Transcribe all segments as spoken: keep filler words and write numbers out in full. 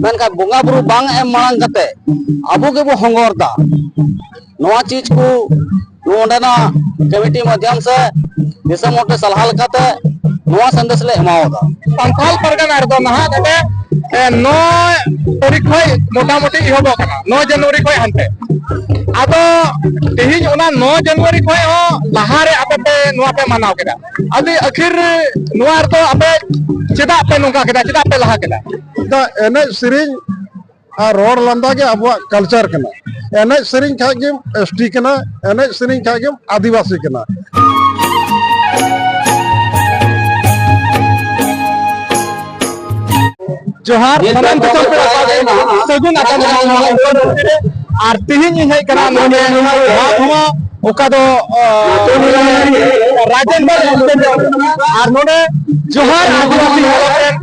ᱢᱮᱱᱠᱷᱟᱱ ᱵᱚᱸᱜᱟ ᱵᱩᱨᱩ ᱵᱟᱝ ᱮᱢ ᱢᱟᱲᱟᱝ ᱠᱟᱛᱮ ᱟᱵᱚ ᱜᱮᱵᱚ ᱦᱚᱸᱜᱚᱨ ᱫᱟ᱾ ᱱᱚᱣᱟ ᱪᱤᱡᱽ ᱠᱚ ᱱᱚᱰᱮᱱᱟᱜ ᱠᱚᱢᱤᱴᱤ ᱢᱟᱫᱽᱫᱷᱚᱢ ᱥᱮ ᱫᱤᱥᱚᱢ ᱦᱚᱲ ᱴᱷᱮᱱ ᱥᱟᱞᱦᱟ ᱞᱮᱠᱟᱛᱮ ᱱᱚᱣᱟ ᱥᱟᱸᱫᱮᱥ ᱞᱮ ᱮᱢᱟᱣᱟᱫᱟ᱾ ᱥᱟᱱᱛᱟᱲ ᱯᱟᱨᱜᱟᱱᱟ ᱨᱮᱫᱚ ᱱᱟᱦᱟᱜ ᱱᱚᱰᱮ, ᱮ, ᱱᱚ ᱛᱟᱹᱨᱤᱠᱷ ᱠᱷᱚᱱ ᱢᱚᱴᱟᱢᱩᱴᱤ ᱮᱦᱚᱵᱚᱜ ᱠᱟᱱᱟ, ᱱᱚ ᱡᱟᱱᱩᱣᱟᱨᱤ ᱠᱷᱚᱱ ᱦᱟᱱᱛᱮ᱾ ᱟᱫᱚ ᱛᱮᱦᱮᱧ ᱚᱱᱟ ᱱᱚ ᱡᱟᱱᱩᱣᱟᱨᱤ ᱠᱷᱚᱱ ᱦᱚᱸ ᱞᱟᱦᱟᱨᱮ ᱟᱯᱮ ᱯᱮ ᱱᱚᱣᱟ ᱯᱮ ᱢᱟᱱᱟᱣ ᱠᱮᱫᱟ᱾ ᱟᱫᱚ ᱟᱹᱠᱷᱤᱨ ᱱᱚᱣᱟ ᱨᱮᱫᱚ ᱟᱯᱮ ᱪᱮᱫᱟᱜ ᱯᱮ ᱱᱚᱝᱠᱟ ᱠᱮᱫᱟ, ᱪᱮᱫᱟᱜ ᱯᱮ ᱞᱟᱦᱟ ᱠᱮᱫᱟ? ᱫᱚ ᱮᱱᱮᱡ ᱥᱮᱨᱮᱧ ᱟᱨ ᱨᱚᱲ ᱞᱟᱸᱫᱟ ᱜᱮ ᱟᱵᱚᱣᱟᱜ ᱠᱟᱞᱪᱟᱨ ᱠᱟᱱᱟ᱾ ᱮᱱᱮᱡ ᱥᱮᱨᱮᱧ ᱠᱷᱟᱡ ᱜᱮᱢ ᱮᱥ ᱴᱤ ᱠᱟᱱᱟ, ᱮᱱᱮᱡ ᱥᱮᱨᱮᱧ ᱠᱷᱟᱡ ᱜᱮᱢ ᱟᱹᱫᱤᱵᱟᱹᱥᱤ ᱠᱟᱱᱟ᱾ ᱡᱚᱦᱟᱨ, ᱥᱟᱱᱟᱢ ᱫᱤᱥᱚᱢ ᱯᱮᱲᱟ ᱠᱚ ᱥᱟᱹᱜᱩᱱ ᱟᱛᱟᱝ ᱫᱟᱨᱟᱢ ᱱᱚᱣᱟ ᱩᱯᱚᱨ ᱫᱷᱟᱹᱨᱛᱤ ᱨᱮ᱾ ᱟᱨ ᱛᱮᱦᱮᱧ ᱤᱧ ᱦᱮᱡ ᱠᱟᱱᱟ ᱱᱚᱰᱮ ᱱᱚᱣᱟ ᱫᱷᱩᱢᱟ, ᱚᱠᱟ ᱫᱚ, ᱟᱸ, ᱨᱟᱡᱮᱱᱫᱨ ᱥᱴᱮᱰᱤᱭᱟᱢ ᱨᱮ᱾ ᱟᱨ ᱱᱚᱰᱮ ᱡᱚᱦᱟᱨ ᱟᱹᱫᱤᱵᱟᱹᱥᱤ ᱦᱚᱲ ᱨᱮᱱ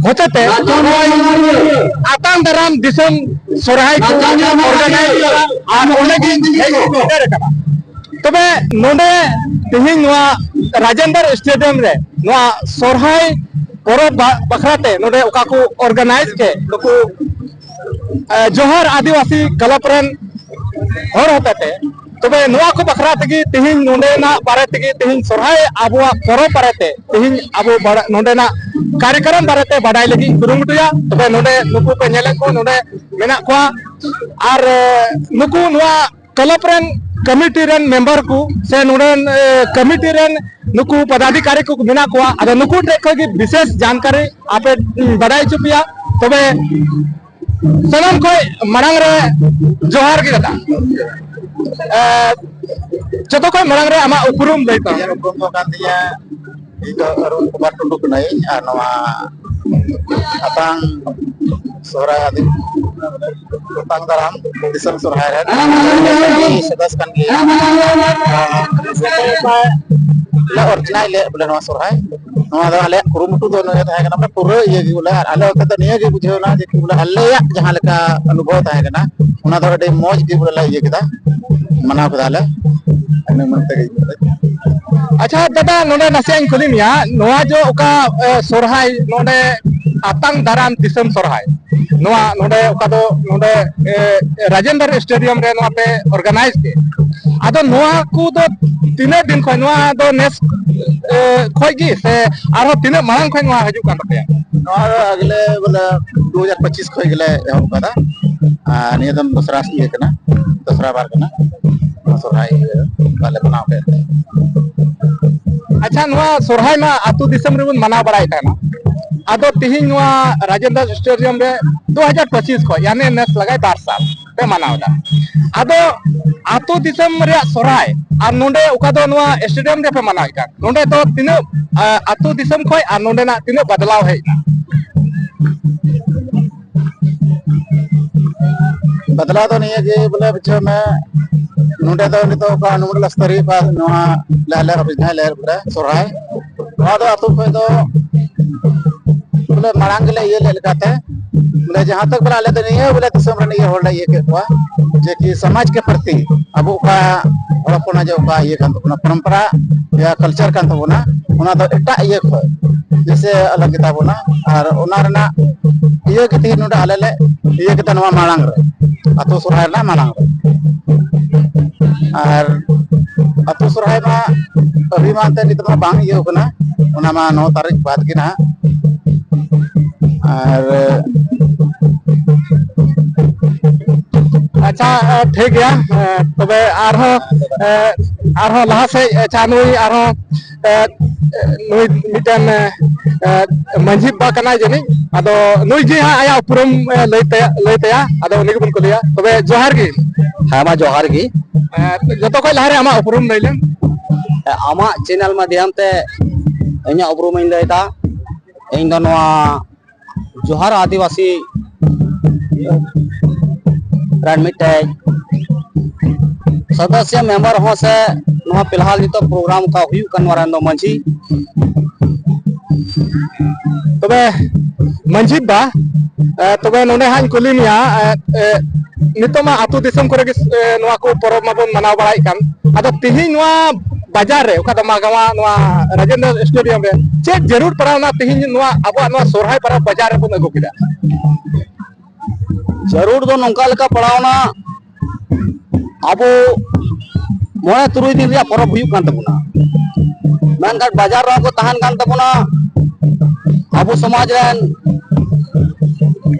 ᱦᱚᱛᱮᱛᱮ ᱱᱚᱜᱼᱚᱭ ᱟᱛᱟᱝ ᱫᱟᱨᱟᱢ ᱫᱤᱥᱚᱢ ᱥᱚᱨᱦᱟᱭ ᱠᱚ ᱚᱨᱜᱟᱱᱟᱭᱤᱡ ᱠᱟᱱᱟ᱾ ᱟᱨ ᱚᱸᱰᱮ ᱜᱮ ᱦᱮᱡ ᱥᱮᱴᱮᱨ ᱟᱠᱟᱱᱟ᱾ ᱛᱚᱵᱮ ᱱᱚᱰᱮ ᱛᱮᱦᱮᱧ ᱱᱚᱣᱟ ᱨᱟᱡᱮᱱᱫᱨ ᱥᱴᱮᱰᱤᱭᱟᱢ ᱨᱮ ᱱᱚᱣᱟ ᱥᱚᱨᱦᱟᱭ ᱯᱚᱨᱚᱵᱽ ᱵᱟ-, ᱵᱟᱠᱷᱨᱟ ᱛᱮ ᱱᱚᱰᱮ ᱚᱠᱟ ᱠᱚ ᱚᱨᱜᱟᱱᱟᱭᱤᱡ ᱠᱮ ᱱᱩᱠᱩ, ᱮ, ᱡᱚᱦᱟᱨ ᱟᱹᱫᱤᱵᱟᱹᱥᱤ ᱠᱞᱟᱵᱽ ᱨᱮᱱ ᱦᱚᱲ ᱦᱚᱛᱮᱛᱮ, ᱛᱚᱵᱮ ᱱᱚᱣᱟ ᱠᱚ ᱵᱟᱠᱷᱨᱟ ᱛᱮᱜᱮ ᱛᱮᱦᱮᱧ ᱱᱚᱰᱮᱱᱟᱜ ᱵᱟᱨᱮ ᱛᱮᱜᱮ ᱛᱮᱦᱮᱧ ᱥᱚᱨᱦᱟᱭ ᱟᱵᱚᱣᱟᱜ ᱯᱚᱨᱚᱵᱽ ᱵᱟᱨᱮᱛᱮ ᱛᱮᱦᱮᱧ ᱟᱵᱚ ᱵᱟᱲᱟ-, ᱱᱚᱰᱮᱱᱟᱜ ᱠᱟᱨᱭᱚᱠᱨᱚᱢ ᱵᱟᱨᱮᱛᱮ ᱵᱟᱰᱟᱭ ᱞᱟᱹᱜᱤᱫ ᱤᱧ ᱠᱩᱨᱩᱢᱩᱴᱩᱭᱟ᱾ ᱛᱚᱵᱮ ᱱᱚᱰᱮ ᱱᱩᱠᱩ ᱯᱮ ᱧᱮᱞᱮᱫ ᱠᱚ ᱱᱚᱰᱮ ᱢᱮᱱᱟᱜ ᱠᱚᱣᱟ᱾ ᱟᱨ, ᱮ, ᱱᱩᱠᱩ ᱱᱚᱣᱟ ᱠᱞᱟᱵᱽ ᱨᱮᱱ ᱠᱚᱢᱤᱴᱤ ᱨᱮᱱ ᱢᱮᱢᱵᱟᱨ ᱠᱚ ᱥᱮ ᱱᱚᱰᱮᱱ, ᱮ, ᱠᱚᱢᱤᱴᱤ ᱨᱮᱱ ᱱᱩᱠᱩ ᱯᱚᱫᱟᱫᱷᱤᱠᱟᱨᱤ ᱠᱚ ᱢᱮᱱᱟᱜ ᱠᱚᱣᱟ, ᱟᱫᱚ ᱱᱩᱠᱩ ᱴᱷᱮᱱ ᱠᱷᱚᱱ ᱜᱮ ᱵᱤᱥᱮᱥ ᱡᱟᱱᱠᱟᱨᱤ ᱟᱯᱮ, ᱩᱸ, ᱵᱟᱰᱟᱭ ᱦᱚᱪᱚ ᱯᱮᱭᱟ᱾ ᱛᱚᱵᱮ ᱥᱟᱱᱟᱢ ᱠᱷᱚᱱ ᱢᱟᱲᱟᱝ ᱨᱮ ᱡᱚᱦᱟᱨ ᱜᱮ ᱫᱟᱫᱟ᱾ ᱮ, ᱡᱚᱛᱚ ᱠᱷᱚᱱ ᱢᱟᱲᱟᱝ ᱨᱮ ᱟᱢᱟᱜ ᱩᱯᱨᱩᱢ ᱞᱟᱹᱭ ᱛᱟᱢ᱾ ᱤᱧᱟᱹᱜ ᱩᱯᱨᱩᱢ ᱫᱚ ᱠᱟᱱ ᱛᱤᱧᱟᱹ, ᱤᱧ ᱫᱚ ᱚᱨᱩᱱ ᱠᱩᱢᱟᱨ ᱴᱩᱰᱩ ᱠᱟᱹᱱᱟᱹᱧ ᱟᱨ ᱱᱚᱣᱟ ᱟᱛᱟᱝ ᱥᱚᱦᱨᱟᱭ ᱟᱹᱫᱤᱢ ᱟᱛᱟᱝ ᱫᱟᱨᱟᱢ ᱫᱤᱥᱚᱢ ᱥᱚᱨᱦᱟᱭ ᱨᱮ ᱥᱚᱫᱚᱥ ᱠᱟᱱ ᱜᱮᱭᱟ᱾ ᱞᱮ ᱚᱨᱡᱚᱱᱟᱭ ᱞᱮ ᱵᱚᱞᱮ ᱱᱚᱣᱟ ᱥᱚᱨᱦᱟᱭ, ᱱᱚᱣᱟ ᱫᱚ ᱟᱞᱮᱭᱟᱜ ᱠᱩᱨᱩᱢᱩᱴᱩ ᱫᱚ ᱱᱤᱭᱟᱹ ᱛᱟᱦᱮᱸ ᱠᱟᱱᱟ, ᱵᱚᱞᱮ ᱯᱩᱨᱟᱹ ᱤᱭᱟᱹ ᱜᱮ ᱵᱚᱞᱮ, ᱟᱨ ᱟᱞᱮ ᱚᱱᱛᱮ ᱫᱚ ᱱᱤᱭᱟᱹ ᱜᱮ ᱵᱩᱡᱷᱟᱹᱣ ᱮᱱᱟ ᱡᱮ ᱵᱚᱞᱮ ᱟᱞᱮᱭᱟᱜ ᱡᱟᱦᱟᱸ ᱞᱮᱠᱟ ᱚᱱᱩᱵᱷᱚᱵ ᱛᱟᱦᱮᱸ ᱠᱟᱱᱟ, ᱚᱱᱟ ᱫᱚ ᱟᱹᱰᱤ ᱢᱚᱡᱽ ᱜᱮ ᱵᱚᱞᱮ ᱞᱮ ᱤᱭᱟᱹ ᱠᱮᱫᱟ᱾ ᱢᱟᱱᱟᱣ ᱠᱮᱫᱟ ᱞᱮ᱾ ᱤᱱᱟᱹ ᱢᱮᱱ ᱛᱮᱜᱮ ᱤᱧ ᱫᱚ᱾ ᱟᱪᱪᱷᱟ ᱫᱟᱫᱟ, ᱱᱚᱰᱮ ᱱᱟᱥᱮᱭᱟᱜ ᱤᱧ ᱠᱩᱞᱤ ᱢᱮᱭᱟ, ᱱᱚᱣᱟ ᱡᱚ ᱚᱠᱟ, ᱮ, ᱥᱚᱨᱦᱟᱭ ᱱᱚᱰᱮ ᱟᱛᱟᱝ ᱫᱟᱨᱟᱢ ᱫᱤᱥᱚᱢ ᱥᱚᱨᱦᱟᱭ, ᱱᱚᱣᱟ ᱱᱚᱰᱮ ᱚᱠᱟ ᱫᱚ ᱱᱚᱰᱮ, ᱮ, ᱨᱟᱡᱮᱱᱫᱨ ᱥᱴᱮᱰᱤᱭᱟᱢ ᱨᱮ ᱱᱚᱣᱟ ᱯᱮ ᱚᱨᱜᱟᱱᱟᱭᱤᱡᱽ ᱠᱮᱫ, ᱟᱫᱚ ᱱᱚᱣᱟ ᱠᱚ ᱫᱚ ᱛᱤᱱᱟᱹᱜ ᱫᱤᱱ ᱠᱷᱚᱱ, ᱱᱚᱣᱟ ᱫᱚ ᱱᱮᱥ, ᱮ, ᱠᱷᱚᱡ ᱜᱮ ᱥᱮ ᱟᱨᱦᱚᱸ ᱛᱤᱱᱟᱹᱜ ᱢᱟᱲᱟᱝ ᱠᱷᱚᱱ ᱱᱚᱣᱟ ᱦᱤᱡᱩᱜ ᱠᱟᱱ ᱛᱟᱯᱮᱭᱟ? ᱱᱚᱣᱟ ᱫᱚ ᱟᱜᱞᱮ ᱵᱚᱞᱮ ᱫᱩ ᱦᱟᱡᱟᱨ ᱯᱚᱸᱪᱤᱥ ᱠᱷᱚᱱ ᱜᱮᱞᱮ ᱮᱦᱚᱵ ᱠᱟᱫᱟ᱾ ᱟᱨ ᱱᱤᱭᱟᱹ ᱫᱚ ᱫᱚᱥᱨᱟ ᱤᱭᱟᱹ ᱠᱟᱱᱟ, ᱫᱚᱥᱨᱟ ᱵᱟᱨ ᱠᱟᱱᱟ ᱱᱚᱣᱟ ᱥᱚᱨᱦᱟᱭ ᱤᱭᱟᱹ ᱵᱟᱞᱮ ᱢᱟᱱᱟᱣ ᱠᱮᱫ ᱛᱮ᱾ ᱟᱪᱪᱷᱟ, ᱱᱚᱣᱟ ᱥᱚᱨᱦᱟᱭ ᱢᱟ ᱟᱹᱛᱩ ᱫᱤᱥᱚᱢ ᱨᱮᱵᱚᱱ ᱢᱟᱱᱟᱣ ᱵᱟᱲᱟᱭᱮᱫ ᱛᱟᱦᱮᱱᱟ, ᱟᱫᱚ ᱛᱤᱦᱤᱧ ᱱᱚᱣᱟ ᱨᱟᱡᱮᱱᱫᱨ ᱥᱴᱮᱰᱤᱭᱟᱢ ᱨᱮ ᱫᱩ ᱦᱟᱡᱟᱨ ᱯᱚᱸᱪᱤᱥ ᱠᱷᱚᱱ, ᱭᱟᱱᱮ ᱱᱮᱥ ᱞᱟᱜᱟᱭ ᱵᱟᱨ ᱥᱟᱞ ᱯᱮ ᱢᱟᱱᱟᱣ ᱮᱫᱟ᱾ ᱟᱫᱚ ᱟᱹᱛᱩ ᱫᱤᱥᱚᱢ ᱨᱮᱭᱟᱜ ᱥᱚᱨᱦᱟᱭ ᱟᱨ ᱱᱚᱰᱮ ᱚᱠᱟ ᱫᱚ ᱱᱚᱣᱟ ᱥᱴᱮᱰᱤᱭᱟᱢ ᱨᱮᱯᱮ ᱢᱟᱱᱟᱣᱮᱫ ᱠᱟᱱ, ᱱᱚᱰᱮ ᱫᱚ ᱛᱤᱱᱟᱹᱜ, ᱟ, ᱟᱹᱛᱩ ᱫᱤᱥᱚᱢ ᱠᱷᱚᱱ ᱟᱨ ᱱᱚᱰᱮᱱᱟᱜ ᱛᱤᱱᱟᱹᱜ ᱵᱟᱫᱞᱟᱣ ᱦᱮᱡ ᱮᱱᱟ? ᱵᱟᱫᱞᱟᱣ ᱫᱚ ᱱᱤᱭᱟᱹ ᱜᱮ ᱵᱚᱞᱮ ᱵᱩᱡᱷᱟᱹᱣ ᱢᱮ, ᱱᱚᱰᱮ ᱫᱚ ᱱᱤᱛᱚᱜ ᱚᱠᱟ ᱚᱱᱩᱢᱚᱱᱰᱚᱞ ᱥᱛᱚᱨᱤᱭ ᱚᱠᱟ ᱱᱚᱣᱟ ᱞᱟᱦᱟ ᱞᱮ ᱚᱨᱜᱟᱱᱟᱭᱤᱡ ᱞᱮ ᱵᱚᱞᱮ ᱥᱚᱨᱦᱟᱭ, ᱱᱚᱣᱟ ᱫᱚ ᱟᱹᱛᱩ ᱠᱷᱚᱱ ᱫᱚ ᱵᱚᱞᱮ ᱢᱟᱲᱟᱝ ᱜᱮᱞᱮ ᱤᱭᱟᱹ ᱞᱮᱫ ᱞᱮᱠᱟᱛᱮ, ᱵᱚᱞᱮ ᱡᱟᱦᱟᱸ ᱛᱚᱠ ᱵᱚᱞᱮ ᱟᱞᱮ ᱫᱚ ᱱᱤᱭᱟᱹ ᱵᱚᱞᱮ ᱫᱤᱥᱚᱢ ᱨᱮᱱ ᱤᱭᱟᱹ ᱦᱚᱲ ᱞᱮ ᱤᱭᱟᱹ ᱠᱮᱫ ᱠᱚᱣᱟ, ᱡᱮ ᱠᱤ ᱥᱚᱢᱟᱡᱽ ᱠᱮ ᱯᱨᱚᱛᱤ ᱟᱵᱚ ᱚᱠᱟ ᱦᱚᱲ ᱦᱚᱯᱚᱱᱟᱜ ᱡᱮ ᱚᱠᱟ ᱤᱭᱟᱹ ᱠᱟᱱ ᱛᱟᱵᱚᱱᱟ, ᱯᱚᱨᱚᱢᱯᱚᱨᱟ ᱭᱟ ᱠᱟᱞᱪᱟᱨ ᱠᱟᱱ ᱛᱟᱵᱚᱱᱟ, ᱚᱱᱟ ᱫᱚ ᱮᱴᱟᱜ ᱤᱭᱟᱹ ᱠᱷᱚᱱ ᱡᱮᱭᱥᱮ ᱟᱞᱟᱜ ᱜᱮᱛᱟ ᱵᱚᱱᱟ᱾ ᱟᱨ ᱚᱱᱟ ᱨᱮᱱᱟᱜ ᱤᱭᱟᱹ ᱜᱮ ᱛᱮᱦᱮᱧ ᱱᱚᱰᱮ ᱟᱞᱮ ᱞᱮ ᱤᱭᱟᱹ ᱠᱮᱫᱟ ᱱᱚᱣᱟ ᱢᱟᱲᱟᱝ ᱨᱮ, ᱟᱹᱛᱩ ᱥᱚᱨᱦᱟᱭ ᱨᱮᱱᱟᱜ ᱢᱟᱲᱟᱝ ᱨᱮ᱾ ᱟᱨ ᱟᱹᱛᱩ ᱥᱚᱨᱦᱟᱭ ᱢᱟ ᱟᱹᱰᱤ ᱢᱟ ᱮᱱᱛᱮᱫ ᱱᱤᱛᱚᱜ ᱢᱟ ᱵᱟᱝ ᱤᱭᱟᱹ ᱠᱟᱱᱟ, ᱚᱱᱟ ᱢᱟ ᱱᱚ ᱛᱟᱹᱨᱤᱠᱷ ᱵᱟᱫᱽ ᱜᱮ ᱱᱟᱦᱟᱜ᱾ ᱟᱨ ᱟᱪᱪᱷᱟ, ᱮ, ᱴᱷᱤᱠ ᱜᱮᱭᱟ᱾ ᱮ, ᱛᱚᱵᱮ ᱟᱨᱦᱚᱸ, ᱮ, ᱟᱨᱦᱚᱸ ᱞᱟᱦᱟ ᱥᱮᱫ, ᱟᱪᱪᱷᱟ, ᱱᱩᱭ ᱟᱨᱦᱚᱸ, ᱮ, ᱱᱩᱭ ᱢᱤᱫᱴᱮᱱ, ᱮ, ᱮ, ᱢᱟᱹᱡᱷᱤ ᱵᱟ ᱠᱟᱱᱟᱭ ᱡᱟᱹᱱᱤᱡ᱾ ᱟᱫᱚ ᱱᱩᱭ ᱜᱮ ᱦᱟᱸᱜ ᱟᱭᱟᱜ ᱩᱯᱨᱩᱢ, ᱮ, ᱞᱟᱹᱭ ᱛᱟᱭᱟ, ᱞᱟᱹᱭ ᱛᱟᱭᱟ᱾ ᱟᱫᱚ ᱩᱱᱤ ᱜᱮᱵᱚᱱ ᱠᱩᱞᱤᱭᱟ᱾ ᱛᱚᱵᱮ ᱡᱚᱦᱟᱨ ᱜᱮ᱾ ᱦᱮᱸ, ᱢᱟ ᱡᱚᱦᱟᱨ ᱜᱮ᱾ ᱮ, ᱡᱚᱛᱚ ᱠᱷᱚᱱ ᱞᱟᱦᱟᱨᱮ ᱟᱢᱟᱜ ᱩᱯᱨᱩᱢ ᱞᱟᱹᱭ ᱞᱮᱢ᱾ ᱟᱢᱟᱜ ᱪᱮᱱᱮᱞ ᱢᱟᱫᱽᱫᱷᱚᱢ ᱛᱮ ᱤᱧᱟᱹᱜ ᱩᱯᱨᱩᱢ ᱤᱧ ᱞᱟᱹᱭ ᱮᱫᱟ᱾ ᱤᱧ ᱫᱚ ᱱᱚᱣᱟ ᱡᱚᱦᱟᱨ ᱟᱹᱫᱤᱵᱟᱹᱥᱤ ᱨᱮᱱ ᱢᱤᱫᱴᱮᱡ ᱥᱚᱫᱚᱥᱥᱚ ᱢᱮᱢᱵᱟᱨ ᱦᱚᱸ ᱥᱮ ᱱᱚᱣᱟ ᱯᱷᱤᱞᱦᱟᱞ ᱱᱤᱛᱚᱜ ᱯᱨᱳᱜᱨᱟᱢ ᱚᱠᱟ ᱦᱩᱭᱩᱜ ᱠᱟᱱ ᱱᱚᱣᱟ ᱨᱮᱱ ᱫᱚ ᱢᱟᱹᱡᱷᱤ᱾ ᱛᱚᱵᱮ ᱢᱟᱹᱡᱷᱤ ᱵᱟ, ᱮ, ᱛᱚᱵᱮ ᱱᱚᱰᱮ ᱦᱟᱸᱜ ᱤᱧ ᱠᱩᱞᱤ ᱢᱮᱭᱟ, ᱮ, ᱮ, ᱱᱤᱛᱚᱜ ᱢᱟ ᱟᱹᱛᱩ ᱫᱤᱥᱚᱢ ᱠᱚᱨᱮ ᱜᱮ, ᱮ, ᱱᱚᱣᱟ ᱠᱚ ᱯᱚᱨᱚᱵᱽ ᱢᱟᱵᱚᱱ ᱢᱟᱱᱟᱣ ᱵᱟᱲᱟᱭᱮᱫ ᱠᱟᱱ, ᱟᱫᱚ ᱛᱤᱦᱤᱧ ᱱᱚᱣᱟ ᱵᱟᱡᱟᱨ ᱨᱮ, ᱚᱠᱟ ᱫᱚ ᱢᱟᱜᱟᱣᱟ, ᱱᱚᱣᱟ ᱨᱟᱡᱮᱱᱫᱨ ᱥᱴᱮᱰᱤᱭᱟᱢ ᱨᱮ ᱪᱮᱫ ᱡᱟᱹᱨᱩᱲ ᱯᱟᱲᱟᱣᱱᱟ ᱛᱤᱦᱤᱧ ᱱᱚᱣᱟ ᱟᱵᱚᱣᱟᱜ ᱱᱚᱣᱟ ᱥᱚᱨᱦᱟᱭ ᱯᱚᱨᱚᱵᱽ ᱵᱟᱡᱟᱨ ᱨᱮᱵᱚᱱ ᱟᱹᱜᱩ ᱠᱮᱫᱟ? ᱡᱟᱹᱨᱩᱲ ᱫᱚ ᱱᱚᱝᱠᱟ ᱞᱮᱠᱟ ᱯᱟᱲᱟᱣᱱᱟ, ᱟᱵᱚ ᱢᱚᱬᱮ ᱛᱩᱨᱩᱭ ᱫᱤᱱ ᱨᱮᱭᱟᱜ ᱯᱚᱨᱚᱵᱽ ᱦᱩᱭᱩᱜ ᱠᱟᱱ ᱛᱟᱵᱚᱱᱟ, ᱢᱮᱱᱠᱷᱟᱱ ᱵᱟᱡᱟᱨ ᱨᱮᱦᱚᱸ ᱠᱚ ᱛᱟᱦᱮᱱ ᱠᱟᱱ ᱛᱟᱵᱚᱱᱟ᱾ ᱟᱵᱚ ᱥᱚᱢᱟᱡᱽ ᱨᱮᱱ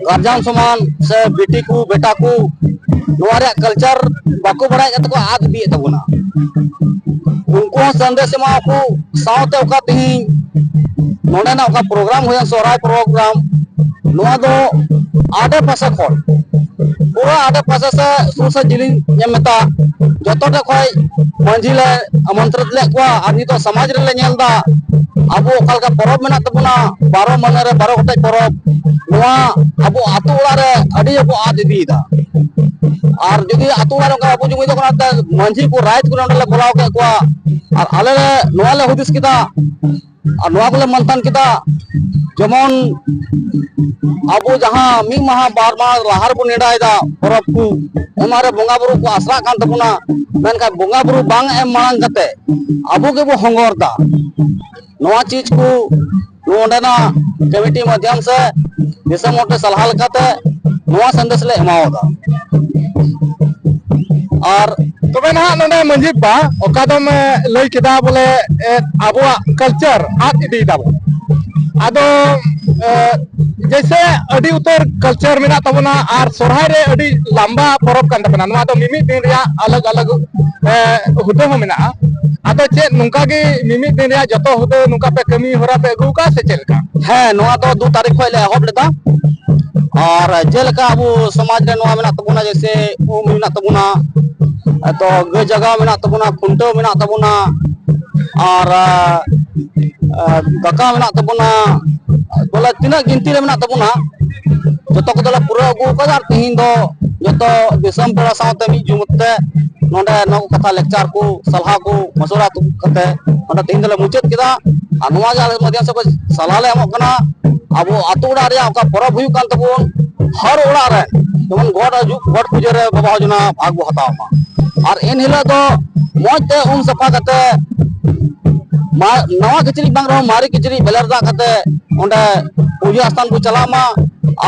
ᱜᱟᱨᱡᱟᱱ ᱥᱚᱢᱟᱱ ᱥᱮ ᱵᱤᱴᱤ ᱠᱚ ᱵᱮᱴᱟ ᱠᱚ ᱱᱚᱣᱟ ᱨᱮᱭᱟᱜ ᱠᱟᱞᱪᱟᱨ ᱵᱟᱠᱚ ᱵᱟᱲᱟᱭᱮᱫ ᱠᱟᱱ ᱛᱟᱠᱚᱣᱟ, ᱟᱫ ᱤᱫᱤᱭᱮᱫ ᱛᱟᱵᱚᱱᱟ᱾ ᱩᱱᱠᱩ ᱦᱚᱸ ᱥᱟᱸᱫᱮᱥ ᱮᱢᱟᱣᱟᱠᱚ ᱥᱟᱶᱛᱮ ᱚᱠᱟ ᱛᱮᱦᱮᱧ ᱱᱚᱰᱮᱱᱟᱜ ᱚᱠᱟ ᱯᱨᱳᱜᱨᱟᱢ ᱦᱩᱭᱮᱱ, ᱥᱚᱦᱨᱟᱭ ᱯᱨᱳᱜᱨᱟᱢ, ᱱᱚᱣᱟ ᱫᱚ ᱟᱰᱮ ᱯᱟᱥᱮ ᱠᱷᱚᱱ, ᱯᱩᱨᱟᱹ ᱟᱰᱮ ᱯᱟᱥᱮ ᱥᱮ ᱥᱩᱨ ᱥᱮ ᱡᱤᱞᱤᱧ ᱮᱢ ᱢᱮᱛᱟ, ᱡᱚᱛᱚ ᱴᱷᱮᱱ ᱠᱷᱚᱱ ᱢᱟᱹᱡᱷᱤ ᱞᱮ ᱟᱢᱚᱱᱛᱨᱤᱛ ᱞᱮᱫ ᱠᱚᱣᱟ᱾ ᱟᱨ ᱱᱤᱛᱚᱜ ᱥᱚᱢᱟᱡᱽ ᱨᱮᱞᱮ ᱧᱮᱞ ᱮᱫᱟ, ᱟᱵᱚ ᱚᱠᱟ ᱞᱮᱠᱟ ᱯᱚᱨᱚᱵᱽ ᱢᱮᱱᱟᱜ ᱛᱟᱵᱚᱱᱟ, ᱵᱟᱨᱚ ᱢᱟᱹᱦᱱᱟᱹ ᱨᱮ ᱵᱟᱨᱚ ᱜᱚᱴᱮᱡ ᱯᱚᱨᱚᱵᱽ, ᱱᱚᱣᱟ ᱟᱵᱚ ᱟᱛᱳ ᱚᱲᱟᱜ ᱨᱮ ᱟᱹᱰᱤ ᱜᱮᱵᱚ ᱟᱫ ᱤᱫᱤᱭᱮᱫᱟ᱾ ᱟᱨ ᱡᱩᱫᱤ ᱟᱛᱳ ᱚᱲᱟᱜ ᱨᱮ ᱚᱱᱠᱟ ᱵᱟᱵᱚ ᱡᱩᱢᱤᱫᱚᱜ ᱠᱟᱱᱟ, ᱛᱮ ᱢᱟᱹᱡᱷᱤ ᱠᱚ ᱨᱟᱭᱤᱛ ᱠᱚ ᱱᱚᱰᱮ ᱞᱮ ᱵᱚᱞᱟᱣ ᱠᱮᱫ ᱠᱚᱣᱟ᱾ ᱟᱨ ᱟᱞᱮ ᱞᱮ, ᱱᱚᱣᱟ ᱞᱮ ᱦᱩᱫᱤᱥ ᱠᱮᱫᱟ, ᱟᱨ ᱱᱚᱣᱟ ᱠᱚᱞᱮ ᱢᱟᱱᱛᱟᱱ ᱠᱮᱫᱟ, ᱡᱮᱢᱚᱱ ᱟᱵᱚ ᱡᱟᱦᱟᱸ ᱢᱤᱫ ᱢᱟᱦᱟ ᱵᱟᱨ ᱢᱟᱦᱟ ᱞᱟᱦᱟ ᱨᱮᱵᱚᱱ ᱱᱮᱰᱟᱭᱮᱫᱟ ᱯᱚᱨᱚᱵᱽ ᱠᱚ, ᱚᱱᱟ ᱨᱮ ᱵᱚᱸᱜᱟ ᱵᱩᱨᱩ ᱠᱚ ᱟᱥᱨᱟᱜ ᱠᱟᱱ ᱛᱟᱵᱚᱱᱟ, ᱢᱮᱱᱠᱷᱟᱱ ᱵᱚᱸᱜᱟ ᱵᱩᱨᱩ ᱵᱟᱝ ᱮᱢ ᱢᱟᱲᱟᱝ ᱠᱟᱛᱮ ᱟᱵᱚ ᱜᱮᱵᱚ ᱦᱚᱸᱜᱚᱨ ᱫᱟ᱾ ᱱᱚᱣᱟ ᱪᱤᱡᱽ ᱠᱚ ᱱᱚᱰᱮᱱᱟᱜ ᱠᱚᱢᱤᱴᱤ ᱢᱟᱫᱽᱫᱷᱚᱢ ᱥᱮ ᱫᱤᱥᱚᱢ ᱦᱚᱲ ᱴᱷᱮᱱ ᱥᱟᱞᱦᱟ ᱞᱮᱠᱟᱛᱮ ᱱᱚᱣᱟ ᱥᱟᱸᱫᱮᱥ ᱞᱮ ᱮᱢᱟᱣᱟᱫᱟ᱾ ᱟᱨ ᱛᱚᱵᱮ ᱱᱟᱦᱟᱜ ᱱᱚᱰᱮ ᱢᱟᱹᱡᱷᱤ ᱵᱟ, ᱚᱠᱟ ᱫᱚᱢ, ᱮ, ᱞᱟᱹᱭ ᱠᱮᱫᱟ ᱵᱚᱞᱮ, ᱮ, ᱟᱵᱚᱣᱟᱜ ᱠᱟᱞᱪᱟᱨ ᱟᱫ ᱤᱫᱤᱭ ᱫᱟᱵᱚᱱ᱾ ᱟᱫᱚ, ᱮ, ᱡᱮᱭᱥᱮ ᱟᱹᱰᱤ ᱩᱛᱟᱹᱨ ᱠᱟᱞᱪᱟᱨ ᱢᱮᱱᱟᱜ ᱛᱟᱵᱚᱱᱟ ᱟᱨ ᱥᱚᱨᱦᱟᱭ ᱨᱮ ᱟᱹᱰᱤ ᱞᱟᱢᱵᱟ ᱯᱚᱨᱚᱵᱽ ᱠᱟᱱ ᱛᱟᱵᱚᱱᱟ᱾ ᱱᱚᱣᱟ ᱫᱚ ᱢᱤᱢᱤᱫ ᱫᱤᱱ ᱨᱮᱭᱟᱜ ᱟᱞᱟᱜᱽ ᱟᱞᱟᱜᱽ, ᱮ, ᱦᱩᱫᱟᱹ ᱦᱚᱸ ᱢᱮᱱᱟᱜᱼᱟ᱾ ᱟᱫᱚ ᱪᱮᱫ ᱱᱚᱝᱠᱟ ᱜᱮ ᱢᱤᱢᱤᱫ ᱫᱤᱱ ᱨᱮᱭᱟᱜ ᱡᱚᱛᱚ ᱦᱩᱫᱟᱹ ᱱᱚᱝᱠᱟ ᱯᱮ ᱠᱟᱹᱢᱤ ᱦᱚᱨᱟ ᱯᱮ ᱟᱹᱜᱩ ᱟᱠᱟᱫᱼᱟ ᱥᱮ ᱪᱮᱫ ᱞᱮᱠᱟ? ᱦᱮᱸ, ᱱᱚᱣᱟ ᱫᱚ ᱫᱩ ᱛᱟᱹᱨᱤᱠᱷ ᱠᱷᱚᱱ ᱞᱮ ᱮᱦᱚᱵ ᱞᱮᱫᱟ᱾ ᱟᱨ ᱡᱮᱞᱮᱠᱟ ᱟᱵᱚ ᱥᱚᱢᱟᱡᱽ ᱨᱮ ᱱᱚᱣᱟ ᱢᱮᱱᱟᱜ ᱛᱟᱵᱚᱱᱟ, ᱡᱮᱭᱥᱮ ᱩᱢ ᱢᱮᱱᱟᱜ ᱛᱟᱵᱚᱱᱟ, ᱛᱚ ᱜᱟᱹᱭ ᱡᱟᱜᱟᱣ ᱢᱮᱱᱟᱜ ᱛᱟᱵᱚᱱᱟ, ᱠᱷᱩᱱᱴᱟᱹᱣ ᱢᱮᱱᱟᱜ ᱛᱟᱵᱚᱱᱟ, ᱟᱨ, ᱟ, ᱟ, ᱫᱟᱠᱟ ᱢᱮᱱᱟᱜ ᱛᱟᱵᱚᱱᱟ, ᱵᱚᱞᱮ ᱛᱤᱱᱟᱹᱜ ᱜᱤᱱᱛᱤ ᱨᱮ ᱢᱮᱱᱟᱜ ᱛᱟᱵᱚᱱᱟ, ᱡᱚᱛᱚ ᱠᱚᱫᱚ ᱞᱮ ᱯᱩᱨᱟᱹᱣ ᱟᱹᱜᱩ ᱟᱠᱟᱫᱟ᱾ ᱟᱨ ᱛᱤᱦᱤᱧ ᱫᱚ ᱡᱚᱛᱚ ᱫᱤᱥᱚᱢ ᱯᱮᱲᱟ ᱥᱟᱶᱛᱮ ᱢᱤᱫ ᱡᱩᱢᱩᱫ ᱛᱮ ᱱᱚᱰᱮ ᱱᱚᱣᱟ ᱠᱚ ᱠᱟᱛᱷᱟ lecture ᱠᱚ, ᱥᱟᱞᱦᱟ ᱠᱚ, ᱢᱚᱥᱚᱨᱟ ᱠᱟᱛᱮ ᱱᱚᱰᱮ ᱛᱮᱦᱮᱧ ᱫᱚᱞᱮ ᱢᱩᱪᱟᱹᱫ ᱠᱮᱫᱟ᱾ ᱟᱨ ᱱᱚᱣᱟ ᱜᱮ ᱟᱞᱮ ᱢᱟᱫᱷᱭᱚᱢ ᱥᱮᱫ ᱠᱷᱚᱱ ᱥᱟᱞᱦᱟ ᱞᱮ ᱮᱢᱚᱜ ᱠᱟᱱᱟ, ᱟᱵᱚ ᱟᱛᱳ ᱚᱲᱟᱜ ᱨᱮᱭᱟᱜ ᱚᱠᱟ ᱯᱚᱨᱚᱵᱽ ᱦᱩᱭᱩᱜ ᱠᱟᱱ ᱛᱟᱵᱚᱱ, ᱦᱟᱨ ᱚᱲᱟᱜ ᱨᱮ ᱡᱮᱢᱚᱱ ᱜᱚᱴ ᱦᱤᱡᱩᱜ, ᱜᱚᱴ ᱯᱩᱡᱟᱹ ᱨᱮ ᱵᱟᱵᱟ ᱦᱚᱡᱚᱱᱟ ᱵᱷᱟᱜᱽ ᱵᱚ ᱦᱟᱛᱟᱣ ᱢᱟ᱾ ᱟᱨ ᱮᱱ ᱦᱤᱞᱳᱜ ᱫᱚ ᱢᱚᱡᱽ ᱛᱮ ᱩᱢ ᱥᱟᱯᱷᱟ ᱠᱟᱛᱮ ᱢᱟ-, ᱱᱟᱣᱟ ᱠᱤᱪᱨᱤᱡ ᱵᱟᱝ ᱨᱮᱦᱚᱸ ᱢᱟᱨᱮ ᱠᱤᱪᱨᱤᱡ ᱵᱮᱞᱮᱨ ᱫᱟᱜ ᱠᱟᱛᱮ ᱚᱸᱰᱮ ᱯᱩᱡᱟᱹ ᱟᱥᱛᱷᱟᱱ ᱠᱚ ᱪᱟᱞᱟᱜ ᱢᱟ᱾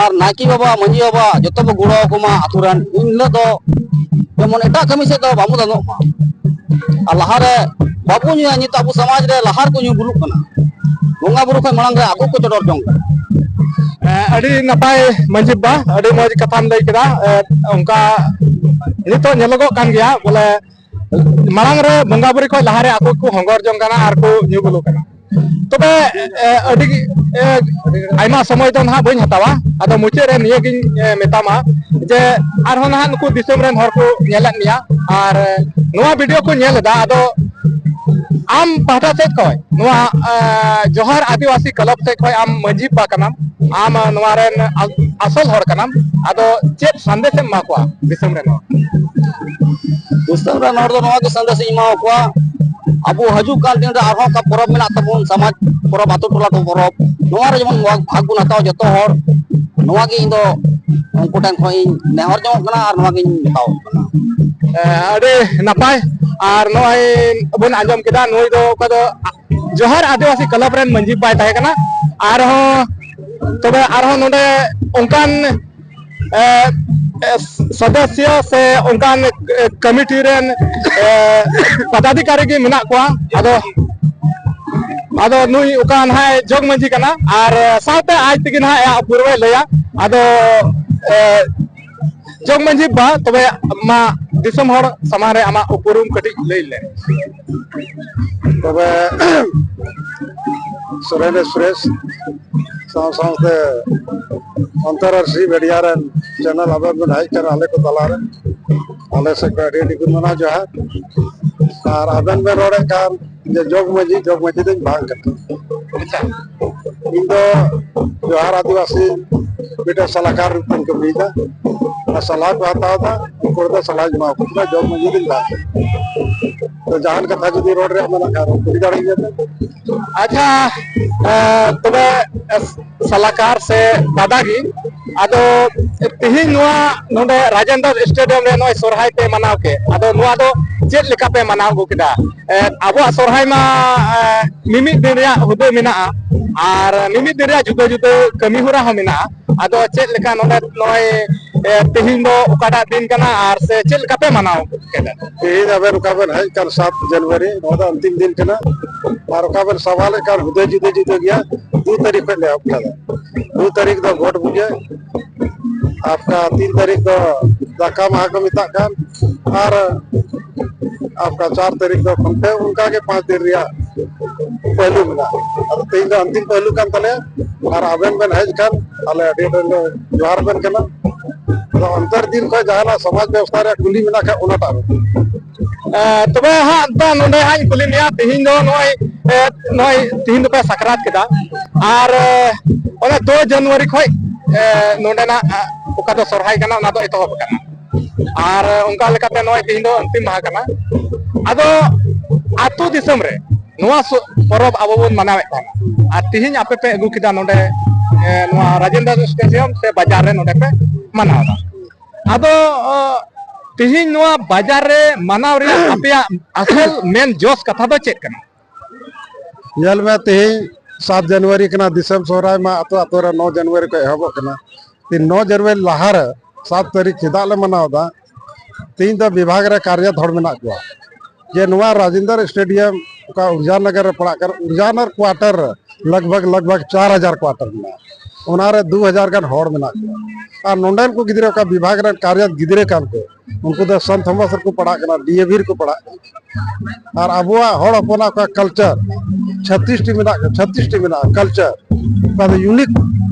ᱟᱨ ᱱᱟᱭᱠᱮ ᱵᱟᱵᱟ, ᱢᱟᱹᱡᱷᱤ ᱵᱟᱵᱟ ᱡᱚᱛᱚ ᱵᱚ ᱜᱚᱲᱚ ᱟᱠᱚ ᱢᱟ ᱟᱛᱳ ᱨᱮᱱ᱾ ᱩᱱ ᱦᱤᱞᱳᱜ ᱫᱚ ᱡᱮᱢᱚᱱ ᱮᱴᱟᱜ ᱠᱟᱹᱢᱤ ᱥᱮᱫ ᱫᱚ ᱵᱟᱵᱚ ᱫᱟᱱᱚᱜ ᱢᱟ᱾ ᱟᱨ ᱞᱟᱦᱟᱨᱮ ᱵᱟᱵᱚ ᱧᱩᱭᱟ, ᱱᱤᱛ ᱟᱵᱚ ᱥᱚᱢᱟᱡᱽ ᱨᱮ ᱞᱟᱦᱟ ᱨᱮᱠᱚ ᱧᱩ ᱵᱩᱞᱩᱜ ᱠᱟᱱᱟ᱾ ᱵᱚᱸᱜᱟ ᱵᱩᱨᱩ ᱠᱷᱚᱱ ᱢᱟᱲᱟᱝ ᱨᱮ ᱟᱠᱚ ᱠᱚ ᱪᱚᱰᱚᱨ ᱡᱚᱝ ᱠᱟᱱᱟ᱾ ᱮᱸ, ᱟᱹᱰᱤ ᱱᱟᱯᱟᱭ ᱢᱟᱹᱡᱷᱤ ᱵᱟ, ᱟᱹᱰᱤ ᱢᱚᱡᱽ ᱠᱟᱛᱷᱟᱢ ᱞᱟᱹᱭ ᱠᱮᱫᱟ᱾ ᱮᱸ, ᱚᱱᱠᱟ ᱱᱤᱛᱚᱜ ᱧᱮᱞᱚᱜᱚᱜ ᱠᱟᱱ ᱜᱮᱭᱟ, ᱵᱚᱞᱮ ᱢᱟᱲᱟᱝ ᱨᱮ ᱵᱚᱸᱜᱟ ᱵᱩᱨᱩ ᱠᱷᱚᱱ ᱞᱟᱦᱟᱨᱮ ᱟᱠᱚ ᱠᱚ ᱦᱚᱸᱜᱚᱨ ᱡᱚᱝ ᱠᱟᱱᱟ ᱟᱨ ᱠᱚ ᱧᱩ ᱵᱩᱞᱩᱜ ᱠᱟᱱᱟ᱾ ᱛᱚᱵᱮ, ᱮ, ᱟᱹᱰᱤ, ᱮ, ᱟᱭᱢᱟ ᱥᱚᱢᱚᱭ ᱫᱚ ᱱᱟᱦᱟᱜ ᱵᱟᱹᱧ ᱦᱟᱛᱟᱣᱟ᱾ ᱟᱫᱚ ᱢᱩᱪᱟᱹᱫ ᱨᱮ ᱱᱤᱭᱟᱹᱜᱤᱧ, ᱮ, ᱢᱮᱛᱟᱢᱟ ᱡᱮ ᱟᱨᱦᱚᱸ ᱱᱟᱦᱟᱜ ᱱᱩᱠᱩ ᱫᱤᱥᱚᱢ ᱨᱮᱱ ᱦᱚᱲ ᱠᱚ ᱧᱮᱞᱮᱫ ᱢᱮᱭᱟ, ᱟᱨ, ᱮ, ᱱᱚᱣᱟ video ᱠᱚ ᱧᱮᱞ ᱮᱫᱟ᱾ ᱟᱫᱚ ᱟᱢ ᱯᱟᱦᱴᱟ ᱥᱮᱫ ᱠᱷᱚᱱ ᱱᱚᱣᱟ, ᱮ, ᱡᱚᱦᱟᱨ ᱟᱹᱫᱤᱵᱟᱹᱥᱤ ᱠᱞᱟᱵᱽ ᱥᱮᱫ ᱠᱷᱚᱱ ᱟᱢ ᱢᱟᱹᱡᱷᱤ ᱵᱟ ᱠᱟᱱᱟᱢ, ᱟᱢ ᱱᱚᱣᱟ ᱨᱮᱱ ᱟ-, ᱟᱥᱚᱞ ᱦᱚᱲ ᱠᱟᱱᱟᱢ, ᱟᱫᱚ ᱪᱮᱫ ᱥᱟᱸᱫᱮᱥ ᱮᱢ ᱮᱢᱟ ᱠᱚᱣᱟ ᱫᱤᱥᱚᱢ ᱨᱮᱱ ᱦᱚᱲ? ᱫᱤᱥᱚᱢ ᱨᱮᱱ ᱦᱚᱲ ᱫᱚ ᱱᱚᱣᱟ ᱜᱮ ᱥᱟᱸᱫᱮᱥ ᱤᱧ ᱮᱢᱟ ᱠᱚᱣᱟ, ᱟᱵᱚ ᱦᱤᱡᱩᱜ ᱠᱟᱱ ᱫᱤᱱ ᱨᱮ ᱟᱨᱦᱚᱸ ᱚᱠᱟ ᱯᱚᱨᱚᱵᱽ ᱢᱮᱱᱟᱜ ᱛᱟᱵᱚᱱ, ᱥᱚᱢᱟᱡᱽ ᱯᱚᱨᱚᱵᱽ, ᱟᱛᱳ ᱴᱚᱞᱟ ᱠᱚ ᱯᱚᱨᱚᱵᱽ, ᱱᱚᱣᱟ ᱨᱮ ᱡᱮᱢᱚᱱ ᱵᱷᱟᱜᱽ, ᱵᱷᱟᱜᱽ ᱵᱚᱱ ᱦᱟᱛᱟᱣ ᱡᱚᱛᱚ ᱦᱚᱲ᱾ ᱱᱚᱣᱟ ᱜᱮ ᱤᱧ ᱫᱚ ᱩᱱᱠᱩ ᱴᱷᱮᱱ ᱠᱷᱚᱱ ᱤᱧ ᱱᱮᱦᱚᱨ ᱡᱚᱝᱚᱜ ᱠᱟᱱᱟ ᱟᱨ ᱱᱚᱣᱟ ᱜᱤᱧ ᱢᱮᱛᱟᱣ ᱠᱚ ᱠᱟᱱᱟ᱾ ᱮ, ᱟᱹᱰᱤ ᱱᱟᱯᱟᱭ᱾ ᱟᱨ ᱱᱚᱜᱼᱚᱭ ᱵᱚᱱ ᱟᱸᱡᱚᱢ ᱠᱮᱫᱟ, ᱱᱩᱭ ᱫᱚ ᱚᱠᱟ ᱫᱚ ᱡᱚᱦᱟᱨ ᱟᱹᱫᱤᱵᱟᱹᱥᱤ ᱠᱞᱟᱵᱽ ᱨᱮᱱ ᱢᱟᱹᱡᱷᱤ ᱵᱟᱵᱟᱭ ᱛᱟᱦᱮᱸ ᱠᱟᱱᱟ᱾ ᱟᱨᱦᱚᱸ, ᱛᱚᱵᱮ ᱟᱨᱦᱚᱸ ᱱᱚᱰᱮ ᱚᱱᱠᱟᱱ, ᱮ, ᱮ, ᱥᱚᱫᱚᱥᱥᱚ ᱥᱮ ᱚᱱᱠᱟᱱ, ᱮ, ᱠᱚᱢᱤᱴᱤ ᱨᱮᱱ, ᱮ, ᱯᱚᱫᱟᱫᱷᱤᱠᱟᱨᱤ ᱜᱮ ᱢᱮᱱᱟᱜ ᱠᱚᱣᱟ᱾ ᱟᱫᱚ, ᱟᱫᱚ ᱱᱩᱭ ᱚᱠᱟ ᱱᱟᱦᱟᱜ ᱡᱚᱜᱽ ᱢᱟᱹᱡᱷᱤ ᱠᱟᱱᱟ ᱟᱨ ᱥᱟᱶᱛᱮ ᱟᱡ ᱛᱮᱜᱮ ᱱᱟᱦᱟᱜ ᱟᱭᱟᱜ ᱯᱩᱨᱟᱹᱭ ᱞᱟᱹᱭᱟ᱾ ᱟᱫᱚ, ᱮ, ᱡᱚᱜᱽ ᱢᱟᱹᱡᱷᱤ ᱵᱟ, ᱛᱚᱵᱮ ᱢᱟ ᱫᱤᱥᱚᱢ ᱦᱚᱲ ᱥᱟᱢᱟᱝ ᱨᱮ ᱟᱢᱟᱜ ᱩᱯᱨᱩᱢ ᱠᱟᱹᱴᱤᱡ ᱞᱟᱹᱭ ᱞᱮ᱾ ᱛᱚᱵᱮ ᱥᱚᱨᱮᱱ ᱨᱮ ᱥᱩᱨᱮᱥ ᱥᱟᱶ ᱥᱟᱶᱛᱮ ᱚᱱᱛᱚᱨᱟᱥᱴᱨᱤᱭᱚ ᱢᱤᱰᱤᱭᱟ ᱨᱮᱱ ᱪᱮᱱᱮᱞ ᱟᱵᱮᱱ ᱵᱮᱱ ᱦᱮᱡ ᱠᱟᱱᱟ ᱟᱞᱮ ᱠᱚ ᱛᱟᱞᱟᱨᱮ, ᱟᱞᱮ ᱥᱮᱫ ᱠᱷᱚᱱ ᱟᱹᱰᱤ ᱟᱹᱰᱤ ᱜᱩᱱ ᱢᱟᱱᱟᱣ ᱡᱚᱦᱟᱨ᱾ ᱟᱨ ᱟᱵᱮᱱ ᱵᱮᱱ ᱨᱚᱲᱮᱫ ᱠᱟᱱ ᱡᱮ ᱡᱚᱜᱽ ᱢᱟᱹᱡᱷᱤ, ᱡᱚᱜᱽ ᱢᱟᱹᱡᱷᱤ ᱫᱚᱧ ᱵᱟᱝ ᱠᱟᱱᱟ᱾ ᱟᱪᱪᱷᱟ᱾ ᱤᱧ ᱫᱚ ᱡᱚᱦᱟᱨ ᱟᱹᱫᱤᱵᱟᱹᱥᱤ ᱢᱤᱫᱴᱮᱱ ᱥᱟᱞᱟᱠᱟᱨ ᱨᱩᱯ ᱛᱮᱧ ᱠᱟᱹᱢᱤᱭᱮᱫᱟ᱾ ᱥᱟᱞᱟ ᱠᱚ ᱦᱟᱛᱟᱣ ᱮᱫᱟ, ᱩᱱᱠᱩ ᱫᱚ ᱥᱟᱞᱟᱧ ᱮᱢᱟ ᱠᱚ ᱠᱟᱱᱟ, ᱡᱚᱢ ᱢᱟᱹᱡᱷᱤ ᱨᱮᱱ ᱫᱟᱜ᱾ ᱛᱚ ᱡᱟᱦᱟᱱ ᱠᱟᱛᱷᱟ ᱡᱩᱫᱤ ᱨᱚᱲ ᱨᱮᱭᱟᱜ ᱢᱮᱱᱟᱜ ᱠᱷᱟᱱ, ᱠᱩᱞᱤ ᱫᱟᱲᱮᱭᱟᱹᱧᱟ ᱯᱮ᱾ ᱟᱪᱪᱷᱟ, ᱮ, ᱛᱚᱵᱮ, ᱮ, ᱥᱟᱞᱟᱠᱟᱨ ᱥᱮ ᱫᱟᱫᱟ ᱜᱮ, ᱟᱫᱚ ᱛᱮᱦᱮᱧ ᱱᱚᱣᱟ ᱱᱚᱰᱮ ᱨᱟᱡᱮᱱᱫᱨ ᱥᱴᱮᱰᱤᱭᱟᱢ ᱨᱮ ᱱᱚᱜᱼᱚᱭ ᱥᱚᱨᱦᱟᱭ ᱯᱮ ᱢᱟᱱᱟᱣ ᱠᱮᱫ, ᱟᱫᱚ ᱱᱚᱣᱟ ᱫᱚ ᱪᱮᱫ ᱞᱮᱠᱟ ᱯᱮ ᱢᱟᱱᱟᱣ ᱟᱹᱜᱩ ᱠᱮᱫᱟ? ᱮ, ᱟᱵᱚᱣᱟᱜ ᱥᱚᱨᱦᱟᱭ ᱢᱟ, ᱮ, ᱢᱤᱢᱤᱫ ᱫᱤᱱ ᱨᱮᱭᱟᱜ ᱦᱩᱫᱟᱹ ᱢᱮᱱᱟᱜᱼᱟ ᱟᱨ ᱢᱤᱢᱤᱫ ᱫᱤᱱ ᱨᱮᱭᱟᱜ ᱡᱩᱫᱟᱹ ᱡᱩᱫᱟᱹ ᱠᱟᱹᱢᱤ ᱦᱚᱨᱟ ᱦᱚᱸ ᱢᱮᱱᱟᱜᱼᱟ᱾ ᱟᱫᱚ ᱪᱮᱫ ᱞᱮᱠᱟ ᱱᱚᱰᱮ ᱱᱚᱜᱼᱚᱭ, ᱮ, ᱛᱮᱦᱮᱧ ᱫᱚ ᱚᱠᱟᱴᱟᱜ ᱫᱤᱱ ᱠᱟᱱᱟ ᱟᱨ ᱥᱮ ᱪᱮᱫ ᱞᱮᱠᱟ ᱯᱮ ᱢᱟᱱᱟᱣ ᱠᱮᱫᱟ? ᱛᱮᱦᱮᱧ ᱟᱵᱮᱱ ᱚᱠᱟ ᱵᱮᱱ ᱦᱮᱡ ᱠᱟᱱ ᱥᱟᱛ ᱡᱟᱱᱩᱣᱟᱨᱤ, ᱱᱚᱣᱟ ᱫᱚ ᱟᱱᱛᱤᱢ ᱫᱤᱱ ᱠᱟᱱᱟ᱾ ᱟᱨ ᱚᱠᱟ ᱵᱮᱱ ᱥᱟᱣᱟᱞᱮᱫ ᱠᱟᱱ ᱦᱩᱫᱟᱹ ᱡᱩᱫᱟᱹ ᱡᱩᱫᱟᱹ ᱜᱮᱭᱟ, ᱫᱩ ᱛᱟᱹᱨᱤᱠᱷ ᱠᱷᱚᱱ ᱞᱮ ᱮᱦᱚᱵ ᱠᱟᱫᱟ᱾ ᱫᱩ ᱛᱟᱹᱨᱤᱠᱷ ᱫᱚ ᱜᱚᱴ ᱯᱩᱡᱟᱹ, ᱟᱯᱠᱟ ᱛᱤᱱ ᱛᱟᱹᱨᱤᱠᱷ ᱫᱚ ᱫᱟᱠᱟ ᱢᱟᱦᱟ ᱠᱚ ᱢᱮᱛᱟᱜ ᱠᱟᱱ, ᱟᱨ ᱟᱯᱠᱟ ᱪᱟᱨ ᱛᱟᱹᱨᱤᱠᱷ ᱫᱚ ᱠᱷᱩᱱᱴᱟᱹᱣ, ᱚᱱᱠᱟ ᱜᱮ ᱯᱟᱸᱪ ᱫᱤᱱ ᱨᱮᱭᱟᱜ ᱯᱟᱹᱦᱞᱩ ᱢᱮᱱᱟᱜᱼᱟ᱾ ᱟᱫᱚ ᱛᱮᱦᱮᱧ ᱫᱚ ᱟᱱᱛᱤᱢ ᱯᱟᱹᱦᱞᱩ ᱠᱟᱱ ᱛᱟᱞᱮᱭᱟ, ᱟᱨ ᱟᱵᱮᱱ ᱵᱮᱱ ᱦᱮᱡ ᱠᱷᱟᱱ ᱟᱞᱮ ᱟᱹᱰᱤ ᱟᱹᱰᱤ ᱞᱮ ᱡᱚᱦᱟᱨ ᱟᱵᱮᱱ ᱠᱟᱱᱟ᱾ ᱟᱫᱚ ᱚᱱᱛᱮᱨ ᱫᱤᱱ ᱠᱷᱚᱱ ᱡᱟᱦᱟᱱᱟᱜ ᱥᱚᱢᱟᱡᱽ ᱵᱮᱵᱚᱥᱛᱷᱟ ᱨᱮᱭᱟᱜ ᱠᱩᱞᱤ ᱢᱮᱱᱟᱜ ᱠᱷᱟᱱ ᱚᱱᱟᱴᱟᱜ ᱨᱮ᱾ ᱮ, ᱛᱚᱵᱮ ᱦᱟᱸᱜ ᱫᱟ ᱱᱚᱰᱮ ᱦᱟᱸᱜ ᱤᱧ ᱠᱩᱞᱤ ᱢᱮᱭᱟ, ᱛᱮᱦᱮᱧ ᱫᱚ ᱱᱚᱜᱼᱚᱭ, ᱮ, ᱱᱚᱜᱼᱚᱭ ᱛᱮᱦᱮᱧ ᱫᱚᱯᱮ ᱥᱟᱠᱨᱟᱛ ᱠᱮᱫᱟ, ᱟᱨ, ᱮ, ᱚᱱᱮ ᱫᱩ ᱡᱟᱱᱩᱣᱟᱨᱤ ᱠᱷᱚᱱ, ᱮ, ᱱᱚᱰᱮᱱᱟᱜ, ᱮ, ᱚᱠᱟ ᱫᱚ ᱥᱚᱨᱦᱟᱭ ᱠᱟᱱᱟ, ᱚᱱᱟ ᱫᱚ ᱮᱛᱚᱦᱚᱵ ᱟᱠᱟᱱᱟ, ᱟᱨ, ᱮ, ᱚᱱᱠᱟ ᱞᱮᱠᱟᱛᱮ ᱱᱚᱜᱼᱚᱭ ᱛᱮᱦᱮᱧ ᱫᱚ ᱟᱱᱛᱤᱢ ᱢᱟᱦᱟ ᱠᱟᱱᱟ᱾ ᱟᱫᱚ ᱟᱹᱛᱩ ᱫᱤᱥᱚᱢ ᱨᱮ ᱱᱚᱣᱟ ᱥᱚ-, ᱯᱚᱨᱚᱵᱽ ᱟᱵᱚ ᱵᱚᱱ ᱢᱟᱱᱟᱣᱮᱫ ᱛᱟᱦᱮᱱᱟ, ᱟᱨ ᱛᱮᱦᱮᱧ ᱟᱯᱮ ᱯᱮ ᱟᱹᱜᱩ ᱠᱮᱫᱟ ᱱᱚᱰᱮ, ᱮ, ᱱᱚᱣᱟ ᱨᱟᱡᱮᱱᱫᱨ ᱥᱴᱮᱰᱤᱭᱟᱢ ᱥᱮ ᱵᱟᱡᱟᱨ ᱨᱮ ᱱᱚᱰᱮ ᱯᱮ ᱢᱟᱱᱟᱣ ᱮᱫᱟ᱾ ᱟᱫᱚ, ᱚ, ᱛᱮᱦᱮᱧ ᱱᱚᱣᱟ ᱵᱟᱡᱟᱨ ᱨᱮ ᱢᱟᱱᱟᱣ ᱨᱮᱭᱟᱜ ᱟᱯᱮᱭᱟᱜ ᱟᱥᱚᱞ ᱢᱮᱱ ᱡᱚᱥ ᱠᱟᱛᱷᱟ ᱫᱚ ᱪᱮᱫ ᱠᱟᱱᱟ? ᱧᱮᱞ ᱢᱮ, ᱛᱮᱦᱮᱧ ᱥᱟᱛ ᱡᱟᱱᱩᱣᱟᱨᱤ ᱠᱟᱱᱟ, ᱫᱤᱥᱚᱢ ᱥᱚᱦᱨᱟᱭ ᱢᱟ ᱟᱛᱳ ᱟᱛᱳ ᱨᱮ ᱱᱚ ᱡᱟᱱᱩᱣᱟᱨᱤ ᱠᱷᱚᱱ ᱮᱦᱚᱵᱚᱜ ᱠᱟᱱᱟ᱾ ᱛᱮᱦᱮᱧ ᱱᱚ ᱡᱟᱱᱩᱣᱟᱨᱤ ᱞᱟᱦᱟᱨᱮ ᱥᱟᱛ ᱛᱟᱹᱨᱤᱠᱷ ᱪᱮᱫᱟᱜ ᱞᱮ ᱢᱟᱱᱟᱣ ᱮᱫᱟ? ᱛᱮᱦᱮᱧ ᱫᱚ ᱵᱤᱵᱷᱟᱜᱽ ᱨᱮ ᱠᱟᱨᱭᱟᱛ ᱦᱚᱲ ᱢᱮᱱᱟᱜ ᱠᱚᱣᱟ, ᱡᱮ ᱱᱚᱣᱟ ᱨᱟᱡᱮᱱᱫᱨ ᱥᱴᱮᱰᱤᱭᱟᱢ ᱚᱠᱟ ᱩᱨᱡᱟᱱ ᱱᱚᱜᱚᱨ ᱨᱮ ᱯᱟᱲᱟᱜ ᱠᱟᱱᱟ, ᱩᱨᱡᱟᱱ ᱟᱨ ᱠᱣᱟᱴᱟᱨ ᱨᱮ ᱞᱟᱜᱽ ᱵᱷᱟᱜᱽ, ᱞᱟᱜᱽ ᱵᱷᱟᱜᱽ ᱪᱟᱨ ᱦᱟᱡᱟᱨ ᱠᱣᱟᱴᱟᱨ ᱢᱮᱱᱟᱜᱼᱟ᱾ ᱚᱱᱟᱨᱮ ᱫᱩ ᱦᱟᱡᱟᱨ ᱜᱟᱱ ᱦᱚᱲ ᱢᱮᱱᱟᱜ ᱠᱚᱣᱟ᱾ ᱟᱨ ᱱᱚᱰᱮᱱ ᱠᱚ ᱜᱤᱫᱽᱨᱟᱹ ᱚᱠᱟ ᱵᱤᱵᱷᱟᱜᱽ ᱨᱮᱱ ᱠᱟᱨᱭᱟᱛ ᱜᱤᱫᱽᱨᱟᱹ ᱠᱟᱱ ᱠᱚ, ᱩᱱᱠᱩ ᱫᱚ ᱥᱟᱱᱛ ᱛᱷᱚᱢᱟᱥ ᱨᱮᱠᱚ ᱯᱟᱲᱦᱟᱜ ᱠᱟᱱᱟ, ᱰᱤ ᱮ ᱵᱷᱤ ᱨᱮᱠᱚ ᱯᱟᱲᱦᱟᱜ ᱠᱟᱱᱟ᱾ ᱟᱨ ᱟᱵᱚᱣᱟᱜ ᱦᱚᱲ ᱦᱚᱯᱚᱱᱟᱜ ᱚᱠᱟ ᱠᱟᱞᱪᱟᱨ, ᱪᱷᱟᱛᱤᱥᱴᱤ ᱢᱮᱱᱟᱜ, ᱪᱷᱟᱛᱤᱥᱴᱤ ᱢᱮᱱᱟᱜᱼᱟ ᱠᱟᱞᱪᱟᱨ, ᱚᱠᱟ ᱫᱚ ᱤᱭᱩᱱᱤᱠ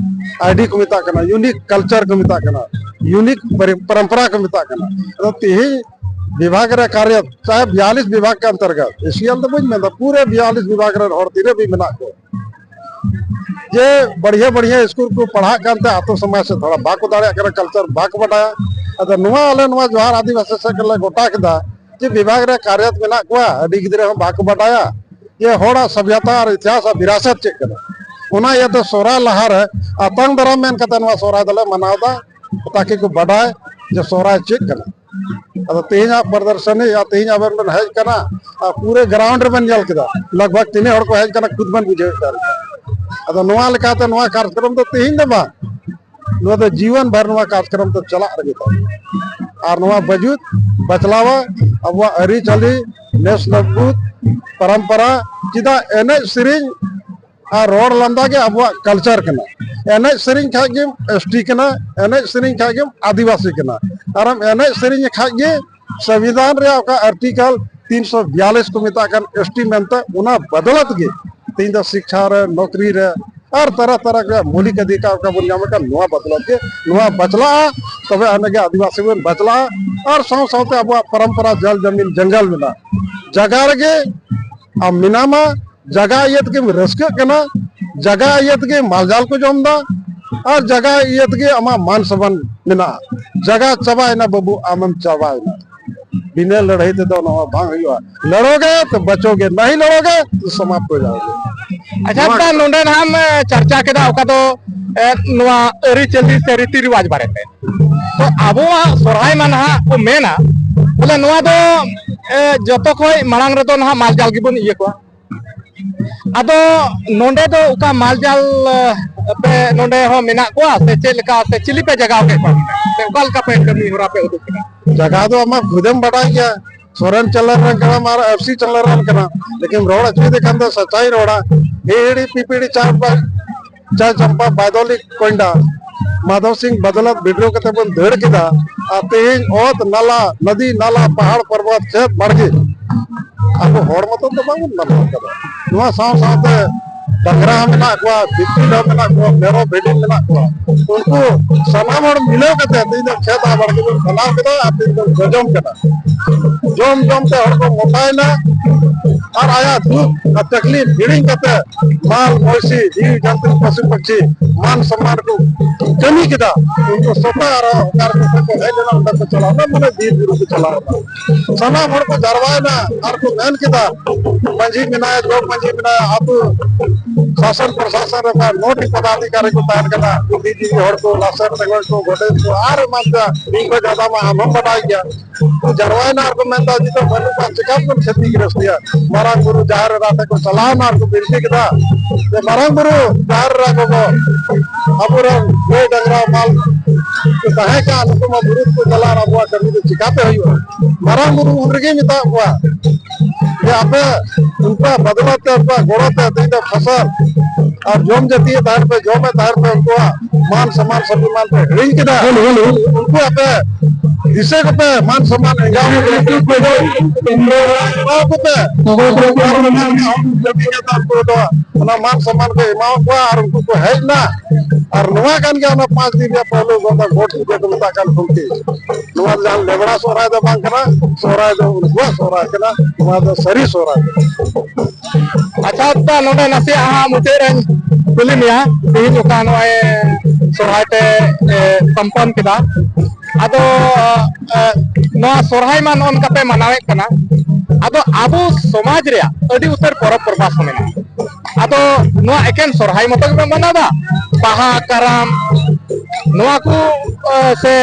ᱟᱭᱰᱤ ᱠᱚ ᱢᱮᱛᱟᱜ ᱠᱟᱱᱟ, ᱤᱭᱩᱱᱤᱠ ᱠᱟᱞᱪᱟᱨ ᱠᱚ ᱢᱮᱛᱟᱜ ᱠᱟᱱᱟ, ᱤᱭᱩᱱᱤᱠ ᱯᱚᱨᱚᱢᱯᱚᱨᱟ ᱠᱚ ᱢᱮᱛᱟᱜ ᱠᱟᱱᱟ᱾ ᱟᱫᱚ ᱛᱮᱦᱮᱧ ᱵᱤᱵᱷᱟᱜᱽ ᱨᱮ ᱠᱟᱨᱭᱚ, ᱪᱟᱦᱮ ᱵᱤᱭᱟᱞᱤᱥ ᱵᱤᱵᱷᱟᱜᱽ ᱠᱮ ᱚᱱᱛᱚᱨᱜᱚᱛ, ᱮᱥᱤᱭᱟᱞ ᱫᱚ ᱵᱟᱹᱧ ᱢᱮᱱᱫᱟ, ᱯᱩᱨᱟᱹ ᱵᱤᱭᱟᱞᱤᱥ ᱵᱤᱵᱷᱟᱜᱽ ᱨᱮᱱ ᱦᱚᱲ ᱛᱤᱱᱟᱹᱜ ᱵᱤ ᱢᱮᱱᱟᱜ ᱠᱚ, ᱡᱮ ᱵᱟᱲᱦᱤᱭᱟ ᱵᱟᱲᱦᱤᱭᱟ ᱥᱠᱩᱞ ᱠᱚ ᱯᱟᱲᱦᱟᱜ ᱠᱟᱱᱛᱮ ᱟᱛᱳ ᱥᱚᱢᱟᱡᱽ ᱥᱮ ᱛᱷᱚᱲᱟ ᱵᱟᱠᱚ ᱫᱟᱲᱮᱭᱟᱜ ᱠᱟᱱᱟ, ᱠᱟᱞᱪᱟᱨ ᱵᱟᱠᱚ ᱵᱟᱰᱟᱭᱟ᱾ ᱟᱫᱚ ᱱᱚᱣᱟ ᱟᱞᱮ ᱱᱚᱣᱟ ᱡᱚᱦᱟᱨ ᱟᱹᱫᱤᱵᱟᱹᱥᱤ ᱥᱮᱫ ᱨᱮᱞᱮ ᱜᱚᱴᱟ ᱠᱮᱫᱟ ᱡᱮ ᱵᱤᱵᱷᱟᱜᱽ ᱨᱮ ᱠᱟᱨᱭᱟᱛ ᱢᱮᱱᱟᱜ ᱠᱚᱣᱟ, ᱟᱹᱰᱤ ᱜᱤᱫᱽᱨᱟᱹ ᱦᱚᱸ ᱵᱟᱠᱚ ᱵᱟᱰᱟᱭᱟ ᱡᱮ ᱦᱚᱲᱟᱜ ᱥᱚᱵᱷᱭᱚᱛᱟ ᱟᱨ ᱤᱛᱤᱦᱟᱥ ᱟᱨ ᱵᱤᱨᱟᱥᱚᱛ ᱪᱮᱫ ᱠᱟᱱᱟ᱾ ᱚᱱᱟ ᱤᱭᱟᱹᱛᱮ ᱥᱚᱦᱨᱟᱭ ᱞᱟᱦᱟᱨᱮ ᱟᱛᱟᱝ ᱫᱟᱨᱟᱢ ᱢᱮᱱ ᱠᱟᱛᱮ ᱱᱚᱣᱟ ᱥᱚᱦᱨᱟᱭ ᱫᱚᱞᱮ ᱢᱟᱱᱟᱣ ᱮᱫᱟ, ᱛᱟᱠᱤ ᱠᱚ ᱵᱟᱰᱟᱭ ᱡᱮ ᱥᱚᱦᱨᱟᱭ ᱪᱮᱫ ᱠᱟᱱᱟ᱾ ᱟᱫᱚ ᱛᱮᱦᱮᱧᱟᱜ ᱯᱨᱚᱫᱚᱨᱥᱚᱱᱤ ᱟᱨ ᱛᱮᱦᱮᱧ ᱟᱵᱮᱱ ᱵᱮᱱ ᱦᱮᱡ ᱠᱟᱱᱟ ᱟᱨ ᱯᱩᱨᱟᱹ ᱜᱨᱟᱣᱩᱱᱰ ᱨᱮᱵᱮᱱ ᱧᱮᱞ ᱠᱮᱫᱟ, ᱞᱟᱜᱽ ᱵᱷᱟᱜᱽ ᱛᱤᱱᱟᱹᱜ ᱦᱚᱲ ᱠᱚ ᱦᱮᱡ ᱠᱟᱱᱟ, ᱠᱷᱩᱫ ᱵᱮᱱ ᱵᱩᱡᱷᱟᱹᱣ ᱫᱟᱲᱮᱭᱟᱜᱼᱟ᱾ ᱟᱫᱚ ᱱᱚᱣᱟ ᱞᱮᱠᱟᱛᱮ ᱱᱚᱣᱟ ᱠᱟᱨᱡᱚᱠᱨᱚᱢ ᱫᱚ ᱛᱮᱦᱮᱧ ᱫᱚ ᱵᱟᱝ, ᱱᱚᱣᱟ ᱫᱚ ᱡᱤᱭᱚᱱ ᱵᱷᱟᱨ ᱱᱚᱣᱟ ᱠᱟᱨᱡᱚᱠᱨᱚᱢ ᱫᱚ ᱪᱟᱞᱟᱜ ᱨᱮᱜᱮ ᱛᱟᱵᱚᱱᱟ᱾ ᱟᱨ ᱱᱚᱣᱟ ᱵᱟᱹᱡᱩᱫ ᱵᱟᱪᱞᱟᱣᱟ ᱟᱵᱚᱣᱟᱜ ᱟᱹᱨᱤᱪᱟᱹᱞᱤ, ᱱᱮᱥ ᱱᱟᱵᱩᱫ ᱯᱚᱨᱚᱢᱯᱚᱨᱟ᱾ ᱪᱮᱫᱟᱜ ᱮᱱᱮᱡ ᱥᱮᱨᱮᱧ ᱟᱨ ᱨᱚᱲ ᱞᱟᱸᱫᱟ ᱜᱮ ᱟᱵᱚᱣᱟᱜ ᱠᱟᱞᱪᱟᱨ ᱠᱟᱱᱟ᱾ ᱮᱱᱮᱡ ᱥᱮᱨᱮᱧ ᱠᱷᱟᱡ ᱜᱮᱢ ᱮᱥ ᱴᱤ ᱠᱟᱱᱟ, ᱮᱱᱮᱡ ᱥᱮᱨᱮᱧ ᱠᱷᱟᱡ ᱜᱮᱢ ᱟᱹᱫᱤᱵᱟᱹᱥᱤ ᱠᱟᱱᱟ᱾ ᱟᱨᱮᱢ ᱮᱱᱮᱡ ᱥᱮᱨᱮᱧ ᱠᱷᱟᱡ ᱜᱮ ᱥᱚᱝᱵᱤᱫᱷᱟᱱ ᱨᱮᱭᱟᱜ ᱚᱠᱟ ᱟᱨᱴᱤᱠᱮᱞ ᱛᱤᱱᱥᱚ ᱵᱤᱭᱟᱞᱤᱥ ᱠᱚ ᱢᱮᱛᱟᱜ ᱠᱟᱱ ᱮᱥ ᱴᱤ ᱢᱮᱱᱛᱮ, ᱚᱱᱟ ᱵᱚᱫᱚᱞᱟᱛ ᱜᱮ ᱛᱮᱦᱮᱧ ᱫᱚ ᱥᱤᱠᱠᱷᱟ ᱨᱮ, ᱱᱚᱠᱨᱤ ᱨᱮ ᱟᱨ ᱛᱟᱨᱟ ᱛᱟᱨᱟ ᱨᱮᱭᱟᱜ ᱢᱳᱣᱞᱤᱠ ᱚᱫᱷᱤᱠᱟᱨ ᱚᱠᱟ ᱵᱚᱱ ᱧᱟᱢ ᱟᱠᱟᱫ, ᱱᱚᱣᱟ ᱵᱚᱫᱚᱞᱟᱛ ᱜᱮ ᱱᱚᱣᱟ ᱵᱟᱪᱞᱟᱜᱼᱟ᱾ ᱛᱚᱵᱮ ᱟᱹᱱᱤᱡ ᱜᱮ ᱟᱹᱫᱤᱵᱟᱹᱥᱤ ᱵᱚᱱ ᱵᱟᱪᱞᱟᱜᱼᱟ᱾ ᱟᱨ ᱥᱟᱶ ᱥᱟᱶᱛᱮ ᱟᱵᱚᱣᱟᱜ ᱯᱚᱨᱚᱢᱯᱚᱨᱟ ᱡᱚᱞ ᱡᱟᱢᱤᱱ ᱡᱚᱝᱜᱚᱞ ᱢᱮᱱᱟᱜᱼᱟ, ᱡᱟᱭᱜᱟ ᱨᱮᱜᱮ ᱟᱢ ᱢᱮᱱᱟᱢᱟ, ᱡᱟᱭᱜᱟ ᱤᱭᱟᱹ ᱛᱮᱜᱮᱢ ᱨᱟᱹᱥᱠᱟᱹᱜ ᱠᱟᱱᱟ, ᱡᱟᱭᱜᱟ ᱤᱭᱟᱹ ᱛᱮᱜᱮ ᱢᱟᱞᱡᱟᱞ ᱠᱚ ᱡᱚᱢ ᱮᱫᱟ, ᱟᱨ ᱡᱟᱭᱜᱟ ᱤᱭᱟᱹ ᱛᱮᱜᱮ ᱟᱢᱟᱜ ᱢᱟᱱ ᱥᱚᱢᱢᱟᱱ ᱢᱮᱱᱟᱜᱼᱟ᱾ ᱡᱟᱭᱜᱟ ᱪᱟᱵᱟᱭᱮᱱᱟ ᱵᱟᱹᱵᱩ, ᱟᱢᱮᱢ ᱪᱟᱵᱟᱭᱮᱱᱟ᱾ ᱵᱤᱱᱟᱹ ᱞᱟᱹᱲᱦᱟᱹᱭ ᱛᱮᱫᱚ ᱱᱚᱣᱟ ᱵᱟᱝ ᱦᱩᱭᱩᱜᱼᱟ᱾ ᱞᱟᱲᱳᱜᱮ ᱛᱚ ᱵᱟᱪᱳᱜᱮ, ᱱᱟᱦᱤ ᱞᱟᱲᱳᱜᱮ ᱛᱚ ᱥᱚᱢᱟᱯᱛ ᱦᱳ ᱡᱟᱣᱜᱮ᱾ ᱟᱪᱪᱷᱟ, ᱱᱚᱣᱟ ᱫᱟ, ᱱᱚᱰᱮ ᱱᱟᱦᱟᱜ ᱮᱢ ᱪᱟᱨᱪᱟ ᱠᱮᱫᱟ ᱚᱠᱟ ᱫᱚ, ᱮ, ᱱᱚᱣᱟ ᱟᱹᱨᱤᱪᱟᱹᱞᱤ ᱥᱮ ᱨᱤᱛᱤ ᱨᱮᱣᱟᱡᱽ ᱵᱟᱨᱮᱛᱮ᱾ ᱛᱚ ᱟᱵᱚᱣᱟᱜ ᱥᱚᱨᱦᱟᱭ ᱢᱟ ᱱᱟᱦᱟᱜ ᱠᱚ ᱢᱮᱱᱟ, ᱵᱚᱞᱮ ᱱᱚᱣᱟ ᱫᱚ, ᱮ, ᱡᱚᱛᱚ ᱠᱷᱚᱡ ᱢᱟᱲᱟᱝ ᱨᱮᱫᱚ ᱱᱟᱦᱟᱜ ᱢᱟᱞᱡᱟᱞ ᱜᱮᱵᱚᱱ ᱤᱭᱟᱹ ᱠᱚᱣᱟ᱾ ᱟᱫᱚ ᱱᱚᱰᱮ ᱫᱚ ᱚᱠᱟ ᱢᱟᱞᱡᱟᱞ, ᱮ, ᱯᱮ ᱱᱚᱰᱮ ᱦᱚᱸ ᱢᱮᱱᱟᱜ ᱠᱚᱣᱟ ᱥᱮ ᱪᱮᱫ ᱞᱮᱠᱟ, ᱥᱮ ᱪᱤᱞᱤ ᱯᱮ ᱡᱟᱜᱟᱣ ᱠᱮᱫ ᱠᱚᱣᱟ ᱥᱮ ᱚᱠᱟ ᱞᱮᱠᱟ ᱯᱮ ᱠᱟᱹᱢᱤ ᱦᱚᱨᱟ ᱯᱮ ᱩᱫᱩᱜ ᱠᱮᱫᱟ? ᱡᱟᱜᱟᱣ ᱫᱚ ᱟᱢᱟᱜ ᱠᱷᱩᱫᱮᱢ ᱵᱟᱰᱟᱭ ᱜᱮᱭᱟ, ᱥᱚᱨᱮᱱ ᱪᱟᱸᱫᱽᱞᱟᱞ ᱨᱮᱱ ᱠᱟᱱᱟᱢ ᱟᱨ ᱮᱯᱷ ᱥᱤ ᱪᱟᱸᱫᱽᱞᱟᱞ ᱨᱮᱱ ᱠᱟᱱᱟᱢ, ᱞᱮᱠᱤᱱ ᱨᱚᱲ ᱦᱚᱪᱚᱭᱮᱫᱮ ᱠᱷᱟᱱ ᱫᱚ ᱥᱟᱪᱟᱭ ᱨᱚᱲᱟ᱾ ᱦᱤᱦᱤᱲᱤ ᱯᱤᱯᱤᱲᱤ ᱪᱟᱨ ᱯᱟ-, ᱪᱟᱨ ᱪᱟᱢᱯᱟ ᱵᱟᱭᱫᱚᱞᱤ ᱠᱚᱭᱰᱟ, ᱢᱟᱫᱷᱚᱵ ᱥᱤᱝ ᱵᱟᱫᱚᱞᱟᱛ ᱵᱤᱰᱨᱳ ᱠᱟᱛᱮ ᱵᱚᱱ ᱫᱟᱹᱲ ᱠᱮᱫᱟ᱾ ᱟᱨ ᱛᱮᱦᱮᱧ ᱚᱛ ᱱᱟᱞᱟ, ᱱᱚᱫᱤ ᱱᱟᱞᱟ, ᱯᱟᱦᱟᱲ ᱯᱚᱨᱵᱚᱛ, ᱠᱷᱮᱛ ᱵᱟᱲᱜᱮ, ᱟᱵᱚ ᱦᱚᱲ ᱢᱚᱛᱚ ᱫᱚ ᱵᱟᱵᱚᱱ ᱢᱟᱱᱟᱣ ᱠᱟᱫᱟ᱾ ᱱᱚᱣᱟ ᱥᱟᱶ ᱥᱟᱶᱛᱮ ᱰᱟᱝᱨᱟ ᱦᱚᱸ ᱢᱮᱱᱟᱜ ᱠᱚᱣᱟ, ᱵᱤᱛᱠᱤᱞ ᱦᱚᱸ ᱢᱮᱱᱟᱜ ᱠᱚᱣᱟ, ᱢᱮᱨᱚᱢ ᱵᱷᱤᱰᱤ ᱢᱮᱱᱟᱜ ᱠᱚᱣᱟ᱾ ᱩᱱᱠᱩ ᱥᱟᱱᱟᱢ ᱦᱚᱲ ᱢᱤᱞᱟᱹᱣ ᱠᱟᱛᱮ ᱛᱮᱦᱮᱧ ᱫᱚ ᱠᱷᱮᱛ ᱟᱨ ᱵᱟᱲᱜᱮ ᱵᱚᱱ ᱵᱮᱱᱟᱣ ᱠᱮᱫᱟ ᱟᱨ ᱛᱮᱦᱮᱧ ᱫᱚ ᱡᱚᱡᱚᱢ ᱠᱟᱱᱟ᱾ ᱡᱚᱢ ᱡᱚᱢ ᱛᱮ ᱦᱚᱲ ᱠᱚ ᱢᱚᱴᱟᱭᱮᱱᱟ᱾ ᱟᱨ ᱟᱭᱟᱜ ᱫᱩᱠ ᱟᱨ ᱛᱟᱠᱞᱤᱯ ᱦᱤᱲᱤᱧ ᱠᱟᱛᱮ ᱢᱟᱞ ᱢᱚᱭᱥᱤ ᱡᱤᱣᱤ ᱡᱟᱱᱛᱩ ᱯᱚᱥᱩ ᱯᱟᱠᱷᱤ ᱢᱟᱱ ᱥᱚᱱᱢᱟᱱ ᱠᱚ ᱠᱟᱹᱢᱤ ᱠᱮᱫᱟ᱾ ᱩᱱᱠᱩ ᱥᱚᱛᱟ ᱟᱨ ᱚᱠᱟ ᱨᱮᱠᱚ ᱠᱚ ᱦᱮᱡ ᱞᱮᱱᱟ, ᱚᱸᱰᱮ ᱠᱚ ᱪᱟᱞᱟᱣ ᱮᱱᱟ, ᱢᱟᱱᱮ ᱵᱤᱨ ᱵᱩᱨᱩ ᱠᱚ ᱪᱟᱞᱟᱣ ᱮᱱᱟ᱾ ᱥᱟᱱᱟᱢ ᱦᱚᱲ ᱠᱚ ᱡᱟᱨᱣᱟᱭᱮᱱᱟ ᱟᱨ ᱠᱚ ᱢᱮᱱ ᱠᱮᱫᱟ, ᱢᱟᱹᱡᱷᱤ ᱢᱮᱱᱟᱭᱟ, ᱡᱚᱜᱽ ᱢᱟᱹᱡᱷᱤ ᱢᱮᱱᱟᱭᱟ, ᱟᱹᱛᱩ ᱥᱟᱥᱚᱱ ᱯᱨᱚᱥᱟᱥᱚᱱ ᱨᱮ ᱱᱚᱴᱤ ᱯᱚᱫᱟᱫᱷᱤᱠᱟᱨᱤ ᱠᱚ ᱛᱟᱦᱮᱱ ᱠᱟᱱᱟ, ᱵᱩᱫᱽᱫᱷᱤᱡᱤᱵᱤ ᱦᱚᱲ ᱠᱚ, ᱞᱟᱥᱮᱨ ᱛᱮᱜᱚᱡ ᱠᱚ, ᱜᱚᱰᱮᱛ ᱠᱚ ᱟᱨ ᱮᱢᱟᱱ ᱛᱮᱭᱟᱜ᱾ ᱤᱧ ᱠᱷᱚᱱ ᱡᱟᱫᱟ ᱢᱟ ᱟᱢ ᱦᱚᱸᱢ ᱵᱟᱰᱟᱭ ᱜᱮᱭᱟ᱾ ᱠᱚ ᱡᱟᱨᱣᱟᱭᱮᱱᱟ ᱟᱨ ᱠᱚ ᱢᱮᱱᱫᱟ, ᱡᱮ ᱫᱚ ᱵᱟᱹᱱᱩᱜ ᱠᱷᱟᱱ ᱪᱮᱠᱟ ᱵᱚᱱ ᱠᱷᱮᱛᱤ ᱜᱨᱚᱥᱛᱤᱭᱟ? ᱢᱟᱨᱟᱝ ᱵᱩᱨᱩ ᱡᱟᱦᱮᱨ ᱮᱨᱟ ᱴᱷᱮᱱ ᱠᱚ ᱪᱟᱞᱟᱣᱱᱟ ᱟᱨ ᱠᱚ ᱵᱤᱱᱛᱤ ᱠᱮᱫᱟ, ᱡᱮ ᱢᱟᱨᱟᱝ ᱵᱩᱨᱩ ᱡᱟᱦᱮᱨ ᱮᱨᱟ ᱠᱚᱫᱚ ᱟᱵᱚᱨᱮᱱ ᱜᱟᱹᱭ ᱰᱟᱝᱨᱟ ᱢᱟᱞ ᱠᱚ ᱛᱟᱦᱮᱸ ᱠᱟᱱ, ᱱᱩᱠᱩ ᱢᱟ ᱵᱩᱨᱩ ᱛᱮᱠᱚ ᱪᱟᱞᱟᱜᱼᱟ, ᱟᱵᱚᱣᱟᱜ ᱠᱟᱹᱢᱤ ᱫᱚ ᱪᱤᱠᱟᱛᱮ ᱦᱩᱭᱩᱜᱼᱟ? ᱢᱟᱨᱟᱝ ᱵᱩᱨᱩ ᱩᱱ ᱨᱮᱜᱮᱭ ᱢᱮᱛᱟᱫ ᱠᱚᱣᱟ ᱡᱮ ᱟᱯᱮ ᱩᱱᱠᱩᱣᱟᱜ ᱵᱟᱫᱞᱟ ᱛᱮ, ᱩᱱᱠᱩᱣᱟᱜ ᱜᱚᱲᱚ ᱛᱮ ᱛᱮᱦᱮᱧ ᱫᱚ ᱯᱷᱚᱥᱚᱞ ᱟᱨ ᱡᱚᱢ ᱡᱟᱹᱛᱤᱭᱮ ᱛᱟᱦᱮᱱ ᱯᱮ, ᱡᱚᱢᱮ ᱛᱟᱦᱮᱱ ᱯᱮ, ᱩᱱᱠᱩᱣᱟᱜ ᱢᱟᱱ ᱥᱚᱢᱢᱟᱱ ᱥᱟᱹᱵᱤᱢᱟᱱ ᱯᱮ ᱦᱤᱲᱤᱧ ᱠᱮᱫᱟ᱾ ᱩᱱᱠᱩ ᱟᱯᱮ ᱫᱤᱥᱟᱹ ᱠᱚᱯᱮ, ᱢᱟᱱ ᱥᱚᱢᱢᱟᱱ ᱮᱸᱜᱟ ᱮᱢᱟ ᱠᱚᱯᱮ᱾ ᱩᱱᱠᱩ ᱫᱚ ᱚᱱᱟ ᱢᱟᱱ ᱥᱚᱢᱢᱟᱱ ᱠᱚ ᱮᱢᱟ ᱠᱚᱣᱟ ᱟᱨ ᱩᱱᱠᱩ ᱠᱚ ᱦᱮᱡ ᱮᱱᱟ᱾ ᱟᱨ ᱱᱚᱣᱟ ᱠᱟᱱ ᱜᱮᱭᱟ ᱚᱱᱟ ᱯᱟᱸᱪ ᱫᱤᱱ ᱨᱮᱭᱟᱜ ᱯᱳᱭᱞᱳ ᱜᱚᱴᱟ ᱜᱚᱴ ᱯᱩᱡᱟᱹ ᱠᱚ ᱢᱮᱛᱟᱜ ᱠᱟᱱ ᱠᱷᱩᱱᱴᱤ᱾ ᱱᱚᱣᱟ ᱫᱚ ᱡᱟᱦᱟᱸ ᱞᱮᱵᱲᱟ ᱥᱚᱦᱨᱟᱭ ᱫᱚ ᱵᱟᱝ ᱠᱟᱱᱟ, ᱥᱚᱦᱨᱟᱭ ᱫᱚ ᱩᱱᱠᱩᱣᱟᱜ ᱥᱚᱦᱨᱟᱭ ᱠᱟᱱᱟ, ᱱᱚᱣᱟ ᱫᱚ ᱥᱟᱹᱨᱤ ᱥᱚᱦᱨᱟᱭ ᱠᱟᱱᱟ᱾ ᱟᱪᱪᱷᱟ ᱫᱟ, ᱱᱚᱰᱮ ᱱᱟᱥᱮᱭᱟᱜ ᱦᱟᱸᱜ ᱢᱩᱪᱟᱹᱫ ᱨᱮᱧ ᱠᱩᱞᱤ ᱢᱮᱭᱟ, ᱛᱮᱦᱮᱧ ᱚᱠᱟ ᱱᱚᱜᱼᱚᱭ ᱥᱚᱦᱨᱟᱭ ᱯᱮ, ᱮ, ᱥᱚᱢᱯᱚᱱ ᱠᱮᱫᱟ, ᱟᱫᱚ, ᱮ, ᱱᱚᱣᱟ ᱥᱚᱦᱨᱟᱭ ᱢᱟ ᱱᱚᱜᱼᱚ ᱱᱚᱝᱠᱟ ᱯᱮ ᱢᱟᱱᱟᱣᱮᱫ ᱠᱟᱱᱟ, ᱟᱫᱚ ᱟᱵᱚ ᱥᱚᱢᱟᱡᱽ ᱨᱮᱭᱟᱜ ᱟᱹᱰᱤ ᱩᱛᱟᱹᱨ ᱯᱚᱨᱚᱵᱽ ᱯᱚᱨᱵᱟᱥ ᱦᱚᱸ ᱢᱮᱱᱟᱜᱼᱟ, ᱟᱫᱚ ᱱᱚᱣᱟ ᱮᱠᱮᱱ ᱥᱚᱦᱨᱟᱭ ᱢᱚᱛᱚ ᱜᱮᱯᱮ ᱢᱟᱱᱟᱣᱫᱟ? ᱵᱟᱦᱟ, ᱠᱟᱨᱟᱢ, ᱱᱚᱣᱟ ᱠᱚ, ᱮ, ᱥᱮ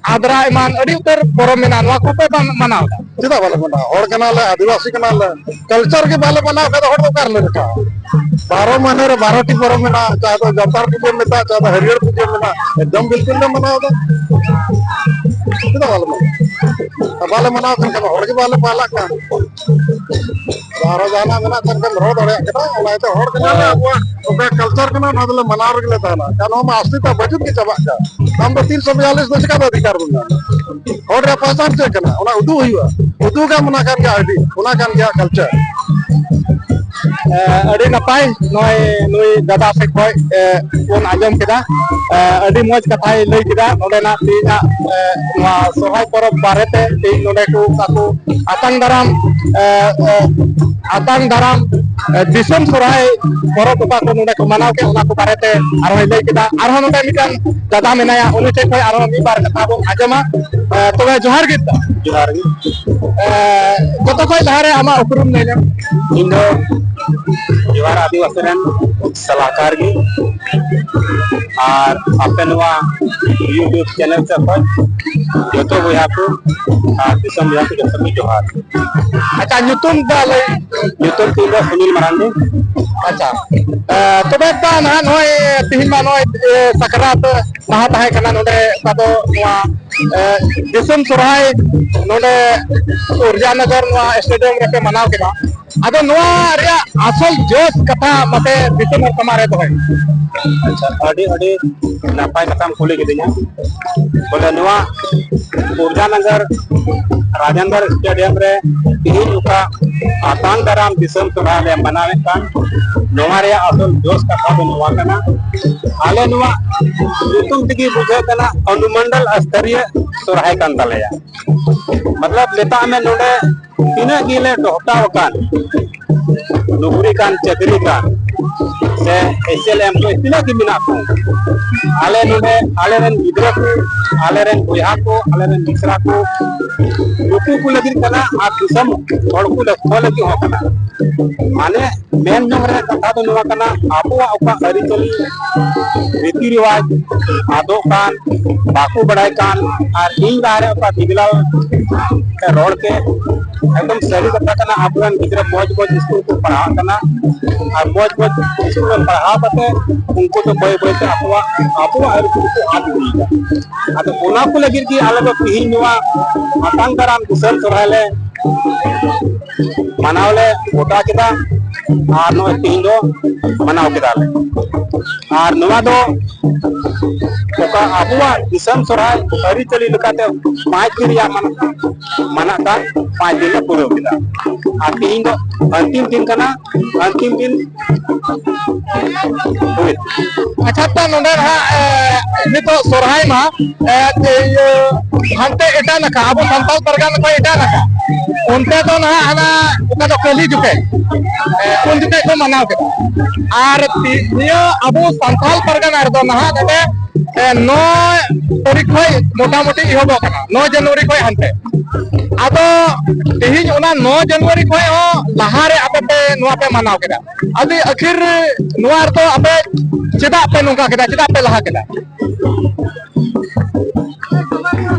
ᱟᱫᱽᱨᱟ ᱮᱢᱟᱱ ᱟᱹᱰᱤ ᱩᱛᱟᱹᱨ ᱯᱚᱨᱚᱵᱽ ᱢᱮᱱᱟᱜᱼᱟ, ᱱᱚᱣᱟ ᱠᱚᱯᱮ ᱢᱟᱱᱟᱣᱫᱟ? ᱪᱮᱫᱟᱜ ᱵᱟᱞᱮ ᱢᱟᱱᱟᱣᱟ? ᱦᱚᱲ ᱠᱟᱱᱟᱞᱮ, ᱟᱹᱫᱤᱵᱟᱹᱥᱤ ᱠᱟᱱᱟᱞᱮ᱾ ᱠᱟᱞᱪᱟᱨ ᱜᱮ ᱵᱟᱞᱮ ᱢᱟᱱᱟᱣ ᱠᱷᱟᱱ ᱫᱚ ᱦᱚᱲ ᱫᱚ ᱚᱠᱟ ᱨᱮᱞᱮ ᱢᱮᱛᱟᱜᱼᱟ? ᱵᱟᱨᱚ ᱢᱟᱹᱦᱱᱟᱹ ᱨᱮ ᱵᱟᱨᱚ ᱴᱤ ᱯᱚᱨᱚᱵᱽ ᱢᱮᱱᱟᱜᱼᱟ, ᱪᱟᱦᱮ ᱫᱚ ᱡᱟᱱᱛᱟᱲ ᱯᱩᱡᱟᱹ ᱢᱮᱛᱟᱜ, ᱪᱟᱦᱮ ᱫᱚ ᱦᱟᱹᱨᱭᱟᱹᱲ ᱯᱩᱡᱟᱹ ᱢᱮᱱᱟᱜ, ᱮᱠᱫᱚᱢ ᱵᱤᱞᱠᱩᱞ ᱞᱮ ᱢᱟᱱᱟᱣ ᱮᱫᱟ᱾ ᱪᱮᱫᱟᱜ ᱵᱟᱞᱮ ᱢᱟᱱᱟᱣᱟ? ᱟᱨ ᱵᱟᱞᱮ ᱢᱟᱱᱟᱣ ᱠᱷᱟᱱ ᱠᱷᱟᱱ ᱦᱚᱲ ᱜᱮ ᱵᱟᱞᱮ ᱯᱟᱞᱟᱜ ᱠᱟᱱ᱾ ᱟᱨᱚ ᱡᱟᱦᱟᱱᱟᱜ ᱢᱮᱱᱟᱜ ᱠᱷᱟᱱ ᱠᱷᱟᱱ ᱨᱚᱲ ᱫᱟᱲᱮᱭᱟᱜ ᱠᱟᱱᱟ, ᱚᱱᱟ ᱤᱭᱟᱹᱛᱮ ᱦᱚᱲ ᱠᱟᱱᱟᱞᱮ, ᱟᱵᱚᱣᱟᱜ ᱚᱠᱟ ᱠᱟᱞᱪᱟᱨ ᱠᱟᱱᱟ, ᱚᱱᱟ ᱫᱚᱞᱮ ᱢᱟᱱᱟᱣ ᱨᱮᱜᱮ ᱞᱮ ᱛᱟᱦᱮᱱᱟ᱾ ᱠᱟᱨᱚᱱ ᱱᱚᱣᱟ ᱢᱟ ᱟᱥᱞᱤ ᱛᱟᱜ ᱵᱟᱹᱪᱩᱜ ᱜᱮ ᱪᱟᱵᱟᱜ ᱠᱟᱱ᱾ ᱟᱢ ᱫᱚ ᱛᱤᱱ ᱥᱚ ᱵᱤᱭᱟᱞᱤᱥ ᱫᱚ ᱪᱤᱠᱟ ᱫᱚ ᱚᱫᱷᱤᱠᱟᱨ ᱵᱚᱱ ᱧᱟᱢᱟ? ᱦᱚᱲ ᱨᱮᱭᱟᱜ ᱯᱟᱦᱪᱟᱱ ᱪᱮᱫ ᱠᱟᱱᱟ, ᱚᱱᱟ ᱩᱫᱩᱜ ᱦᱩᱭᱩᱜᱼᱟ᱾ ᱩᱫᱩᱜᱟᱢ, ᱚᱱᱟ ᱠᱟᱱ ᱜᱮᱭᱟ ᱟᱹᱰᱤ, ᱚᱱᱟ ᱠᱟᱱ ᱜᱮᱭᱟ ᱠᱟᱞᱪᱟᱨ᱾ ᱮ, ᱟᱹᱰᱤ ᱱᱟᱯᱟᱭ, ᱱᱚᱜᱼᱚᱭ ᱱᱩᱭ ᱫᱟᱫᱟ ᱥᱮᱫ ᱠᱷᱚᱱ, ᱮ, ᱵᱚᱱ ᱟᱸᱡᱚᱢ ᱠᱮᱫᱟ᱾ ᱮ, ᱟᱹᱰᱤ ᱢᱚᱡᱽ ᱠᱟᱛᱷᱟᱭ ᱞᱟᱹᱭ ᱠᱮᱫᱟ ᱱᱚᱰᱮᱱᱟᱜ ᱛᱮᱦᱮᱧᱟᱜ, ᱮ, ᱱᱚᱣᱟ ᱥᱚᱨᱦᱟᱭ ᱯᱚᱨᱚᱵᱽ ᱵᱟᱨᱮᱛᱮ᱾ ᱛᱮᱦᱮᱧ ᱱᱚᱰᱮ ᱠᱚ ᱚᱠᱟ ᱠᱚ ᱟᱛᱟᱝ ᱫᱟᱨᱟᱢ, ᱮ, ᱮ, ᱟᱛᱟᱝ ᱫᱟᱨᱟᱢ, ᱮ, ᱫᱤᱥᱚᱢ ᱥᱚᱨᱦᱟᱭ ᱯᱚᱨᱚᱵᱽ ᱚᱠᱟ ᱠᱚ ᱱᱚᱰᱮ ᱠᱚ ᱢᱟᱱᱟᱣ ᱠᱮᱫ, ᱚᱱᱟ ᱠᱚ ᱵᱟᱨᱮᱛᱮ ᱟᱨᱦᱚᱸᱭ ᱞᱟᱹᱭ ᱠᱮᱫᱟ᱾ ᱟᱨᱦᱚᱸ ᱱᱚᱰᱮ ᱢᱤᱫᱴᱟᱝ ᱫᱟᱫᱟ ᱢᱮᱱᱟᱭᱟ, ᱩᱱᱤ ᱴᱷᱮᱱ ᱠᱷᱚᱱ ᱟᱨᱦᱚᱸ ᱢᱤᱫ ᱵᱟᱨ ᱠᱟᱛᱷᱟ ᱵᱚᱱ ᱟᱸᱡᱚᱢᱟ᱾ ᱮ, ᱛᱚᱵᱮ ᱡᱚᱦᱟᱨ ᱜᱮ ᱫᱟ᱾ ᱡᱚᱦᱟᱨ ᱜᱮ᱾ ᱮ, ᱡᱚᱛᱚ ᱠᱷᱚᱱ ᱞᱟᱦᱟᱨᱮ ᱟᱢᱟᱜ ᱩᱯᱨᱩᱢ ᱞᱟᱹᱭ ᱞᱮᱢ᱾ ᱤᱧ ᱫᱚ ᱡᱚᱦᱟᱨ ᱟᱹᱫᱤᱵᱟᱹᱥᱤ ᱨᱮᱱ ᱥᱟᱞᱟᱦᱠᱟᱨ ᱜᱮ, ᱟᱨ ᱟᱯᱮ ᱱᱚᱣᱟ YouTube ᱪᱮᱱᱮᱞ ᱥᱮᱫ ᱠᱷᱚᱱ ᱡᱚᱛᱚ ᱵᱚᱭᱦᱟ ᱠᱚ ᱟᱨ ᱫᱤᱥᱚᱢ ᱵᱚᱭᱦᱟ ᱠᱚ ᱡᱚᱛᱚ ᱜᱮ ᱡᱚᱦᱟᱨ᱾ ᱟᱪᱪᱷᱟ, ᱧᱩᱛᱩᱢ ᱫᱚ ᱞᱟᱹᱭ? ᱧᱩᱛᱩᱢ ᱛᱤᱧ ᱫᱚ ᱥᱩᱱᱤᱞ ᱢᱟᱨᱟᱱᱰᱤ᱾ ᱟᱪᱪᱷᱟ, ᱮ, ᱛᱚᱵᱮ ᱫᱟ ᱱᱟᱦᱟᱜ ᱱᱚᱜᱼᱚᱭ ᱛᱤᱦᱤᱧ ᱢᱟ ᱱᱚᱜᱼᱚᱭ, ᱮ, ᱥᱟᱠᱨᱟᱛ ᱢᱟᱦᱟ ᱛᱟᱦᱮᱸ ᱠᱟᱱᱟ ᱱᱚᱰᱮ, ᱚᱠᱟ ᱫᱚ ᱱᱚᱣᱟ, ᱮ, ᱫᱤᱥᱚᱢ ᱥᱚᱨᱦᱟᱭ ᱱᱚᱰᱮ ᱩᱨᱡᱟᱱᱚᱜᱚᱨ ᱱᱚᱣᱟ ᱥᱴᱮᱰᱤᱭᱟᱢ ᱨᱮᱯᱮ ᱢᱟᱱᱟᱣ ᱠᱮᱫᱟ᱾ ᱟᱫᱚ ᱱᱚᱣᱟ ᱨᱮᱭᱟᱜ ᱟᱥᱚᱞ ᱡᱚᱥ ᱠᱟᱛᱷᱟ ᱢᱟᱥᱮ ᱫᱤᱥᱚᱢ ᱦᱚᱲ ᱥᱟᱢᱟᱝ ᱨᱮ ᱫᱚᱦᱚᱭ ᱢᱮ᱾ ᱟᱪᱪᱷᱟ, ᱟᱹᱰᱤ, ᱟᱹᱰᱤ ᱱᱟᱯᱟᱭ ᱠᱟᱛᱷᱟᱢ ᱠᱩᱞᱤ ᱠᱤᱫᱤᱧᱟ᱾ ᱵᱚᱞᱮ, ᱱᱚᱣᱟ ᱩᱨᱡᱟᱱᱚᱜᱚᱨ ᱨᱟᱡᱮᱱᱫᱨ ᱥᱴᱮᱰᱤᱭᱟᱢ ᱨᱮ ᱛᱤᱦᱤᱧ ᱚᱠᱟ ᱟᱛᱟᱝ ᱫᱟᱨᱟᱢ ᱫᱤᱥᱚᱢ ᱥᱚᱨᱦᱟᱭ ᱞᱮ ᱢᱟᱱᱟᱣᱮᱫ ᱠᱟᱱ, ᱱᱚᱣᱟ ᱨᱮᱭᱟᱜ ᱟᱥᱚᱞ ᱡᱚᱥ ᱠᱟᱛᱷᱟ ᱫᱚ ᱱᱚᱣᱟ ᱠᱟᱱᱟ, ᱟᱞᱮ ᱱᱚᱣᱟ ᱧᱩᱛᱩᱢ ᱛᱮᱜᱮ ᱵᱩᱡᱷᱟᱹᱜ ᱠᱟᱱᱟ ᱚᱱᱩᱢᱚᱱᱰᱚᱞ ᱥᱛᱚᱨᱤᱭᱚ ᱥᱚᱨᱦᱟᱭ ᱠᱟᱱ ᱛᱟᱞᱮᱭᱟ᱾ ᱢᱚᱛᱞᱚᱵ, ᱢᱮᱛᱟᱜ ᱢᱮ, ᱱᱚᱰᱮ ᱛᱤᱱᱟᱹᱜ ᱜᱮᱞᱮ ᱰᱚᱦᱴᱟᱣ ᱟᱠᱟᱱ, ᱱᱩᱠᱨᱤ ᱠᱟᱱ, ᱪᱟᱹᱠᱨᱤ ᱠᱟᱱ, ᱥᱮ ᱮᱥ ᱮᱞ ᱮᱢ ᱠᱚ ᱛᱤᱱᱟᱹᱜ ᱜᱮ ᱢᱮᱱᱟᱜ ᱠᱚ, ᱟᱞᱮ ᱱᱚᱰᱮ ᱟᱞᱮᱨᱮᱱ ᱜᱤᱫᱽᱨᱟᱹ ᱠᱚ, ᱟᱞᱮᱨᱮᱱ ᱵᱚᱭᱦᱟ ᱠᱚ, ᱟᱞᱮᱨᱮᱱ ᱢᱤᱥᱨᱟ ᱠᱚ, ᱱᱩᱠᱩ ᱠᱚ ᱞᱟᱹᱜᱤᱫ ᱠᱟᱱᱟ ᱟᱨ ᱫᱤᱥᱚᱢ ᱦᱚᱲ ᱠᱚ ᱞᱟᱹᱜᱤᱫ ᱦᱚᱸ ᱠᱟᱱᱟ᱾ ᱢᱟᱱᱮ, ᱢᱮᱱ ᱡᱚᱝ ᱨᱮᱭᱟᱜ ᱠᱟᱛᱷᱟ ᱫᱚ ᱱᱚᱣᱟ ᱠᱟᱱᱟ, ᱟᱵᱚᱣᱟᱜ ᱚᱠᱟ ᱟᱹᱨᱤᱪᱟᱹᱞᱤ, ᱨᱤᱛᱤ ᱨᱮᱣᱟᱡᱽ ᱟᱫᱚᱜ ᱠᱟᱱ, ᱵᱟᱠᱚ ᱵᱟᱲᱟᱭ ᱠᱟᱱ, ᱟᱨ ᱤᱧ ᱞᱟᱦᱟᱨᱮ ᱚᱠᱟ ᱵᱤᱜᱽᱞᱟᱞ ᱮ ᱨᱚᱲ ᱠᱮᱫ, ᱮᱠᱫᱚᱢ ᱥᱟᱹᱨᱤ ᱠᱟᱛᱷᱟ ᱠᱟᱱᱟ᱾ ᱟᱵᱚᱨᱮᱱ ᱜᱤᱫᱽᱨᱟᱹ ᱢᱚᱡᱽ ᱢᱚᱡᱽ ᱥᱠᱩᱞ ᱠᱚ ᱯᱟᱲᱦᱟᱜ ᱠᱟᱱᱟ, ᱟᱨ ᱢᱚᱡᱽ ᱢᱚᱡᱽ ᱥᱠᱩᱞ ᱨᱮ ᱯᱟᱲᱦᱟᱣ ᱠᱟᱛᱮ ᱩᱱᱠᱩ ᱫᱚ ᱵᱟᱹᱭ ᱵᱟᱹᱭ ᱛᱮ ᱟᱠᱚᱣᱟᱜ, ᱟᱵᱚᱣᱟᱜ ᱟᱹᱨᱤᱪᱟᱹᱞᱤ ᱠᱚ ᱟᱫ ᱤᱫᱤᱭᱮᱫᱟ᱾ ᱟᱫᱚ ᱚᱱᱟ ᱠᱚ ᱞᱟᱹᱜᱤᱫ ᱜᱮ ᱟᱞᱮ ᱫᱚ ᱛᱤᱦᱤᱧ ᱱᱚᱣᱟ ᱟᱛᱟᱝ ᱫᱟᱨᱟᱢ ᱫᱤᱥᱚᱢ ᱥᱚᱨᱦᱟᱭ ᱞᱮ ᱢᱟᱱᱟᱣ ᱞᱮ ᱜᱚᱴᱟ ᱠᱮᱫᱟ, ᱟᱨ ᱱᱚᱜᱼᱚᱭ ᱛᱤᱦᱤᱧ ᱫᱚ ᱢᱟᱱᱟᱣ ᱠᱮᱫᱟ ᱞᱮ᱾ ᱟᱨ ᱱᱚᱣᱟ ᱫᱚ ᱚᱠᱟ ᱟᱵᱚᱣᱟᱜ ᱫᱤᱥᱚᱢ ᱥᱚᱨᱦᱟᱭ ᱟᱹᱨᱤᱪᱟᱹᱞᱤ ᱞᱮᱠᱟᱛᱮ ᱯᱟᱸᱪ ᱫᱤᱱ ᱨᱮᱭᱟᱜ ᱢᱟᱱᱟᱜ ᱠᱟᱱ, ᱯᱟᱸᱪ ᱫᱤᱱ ᱞᱮ ᱯᱩᱨᱟᱹᱣ ᱠᱮᱫᱟ᱾ ᱟᱨ ᱛᱮᱦᱮᱧ ᱫᱚ ᱟᱱᱛᱤᱢ ᱫᱤᱱ ᱠᱟᱱᱟ, ᱟᱱᱛᱤᱢ ᱫᱤᱱ ᱦᱩᱭ᱾ ᱟᱪᱪᱷᱟ, ᱛᱟ ᱱᱚᱰᱮ ᱱᱟᱦᱟᱜ, ᱮ, ᱱᱤᱛᱚᱜ ᱥᱚᱨᱦᱟᱭ ᱢᱟ, ᱮ, ᱤᱭᱟᱹ, ᱦᱟᱱᱛᱮ ᱮᱴᱟᱜ ᱱᱟᱠᱷᱟ, ᱟᱵᱚ ᱥᱟᱱᱛᱟᱲ ᱯᱟᱨᱜᱟᱱᱟ ᱠᱷᱚᱱ ᱮᱴᱟᱜ ᱱᱟᱠᱷᱟ, ᱚᱱᱛᱮ ᱫᱚ ᱱᱟᱦᱟᱜ ᱦᱟᱱᱟ ᱚᱠᱟ ᱫᱚ ᱠᱟᱹᱞᱤ ᱡᱚᱠᱷᱮᱡ, ᱮ, ᱩᱱ ᱡᱚᱠᱷᱮᱡ ᱠᱚ ᱢᱟᱱᱟᱣ ᱠᱮᱫᱟ᱾ ᱟᱨ ᱛᱤ-, ᱱᱤᱭᱟᱹ ᱟᱵᱚ ᱥᱟᱱᱛᱟᱲ ᱯᱟᱨᱜᱟᱱᱟ ᱨᱮᱫᱚ ᱱᱟᱦᱟᱜ ᱱᱚᱰᱮ, ᱮ, ᱱᱚᱭ ᱛᱟᱹᱨᱤᱠᱷ ᱠᱷᱚᱱ ᱢᱚᱴᱟᱢᱩᱴᱤ ᱮᱦᱚᱵᱚᱜ ᱠᱟᱱᱟ, ᱱᱚᱭ ᱡᱟᱱᱩᱣᱟᱨᱤ ᱠᱷᱚᱱ ᱦᱟᱱᱛᱮ᱾ ᱟᱫᱚ ᱛᱮᱦᱮᱧ ᱚᱱᱟ ᱱᱚᱭ ᱡᱟᱱᱩᱣᱟᱨᱤ ᱠᱷᱚᱱ ᱦᱚᱸ ᱞᱟᱦᱟᱨᱮ ᱟᱯᱮ ᱯᱮ ᱱᱚᱣᱟ ᱯᱮ ᱢᱟᱱᱟᱣ ᱠᱮᱫᱟ, ᱟᱫᱚ ᱟᱹᱠᱷᱤᱨ ᱱᱚᱣᱟ ᱨᱮᱫᱚ ᱟᱯᱮ ᱪᱮᱫᱟᱜ ᱯᱮ ᱱᱚᱝᱠᱟ ᱠᱮᱫᱟ, ᱪᱮᱫᱟᱜ ᱯᱮ ᱞᱟᱦᱟ ᱠᱮᱫᱟ?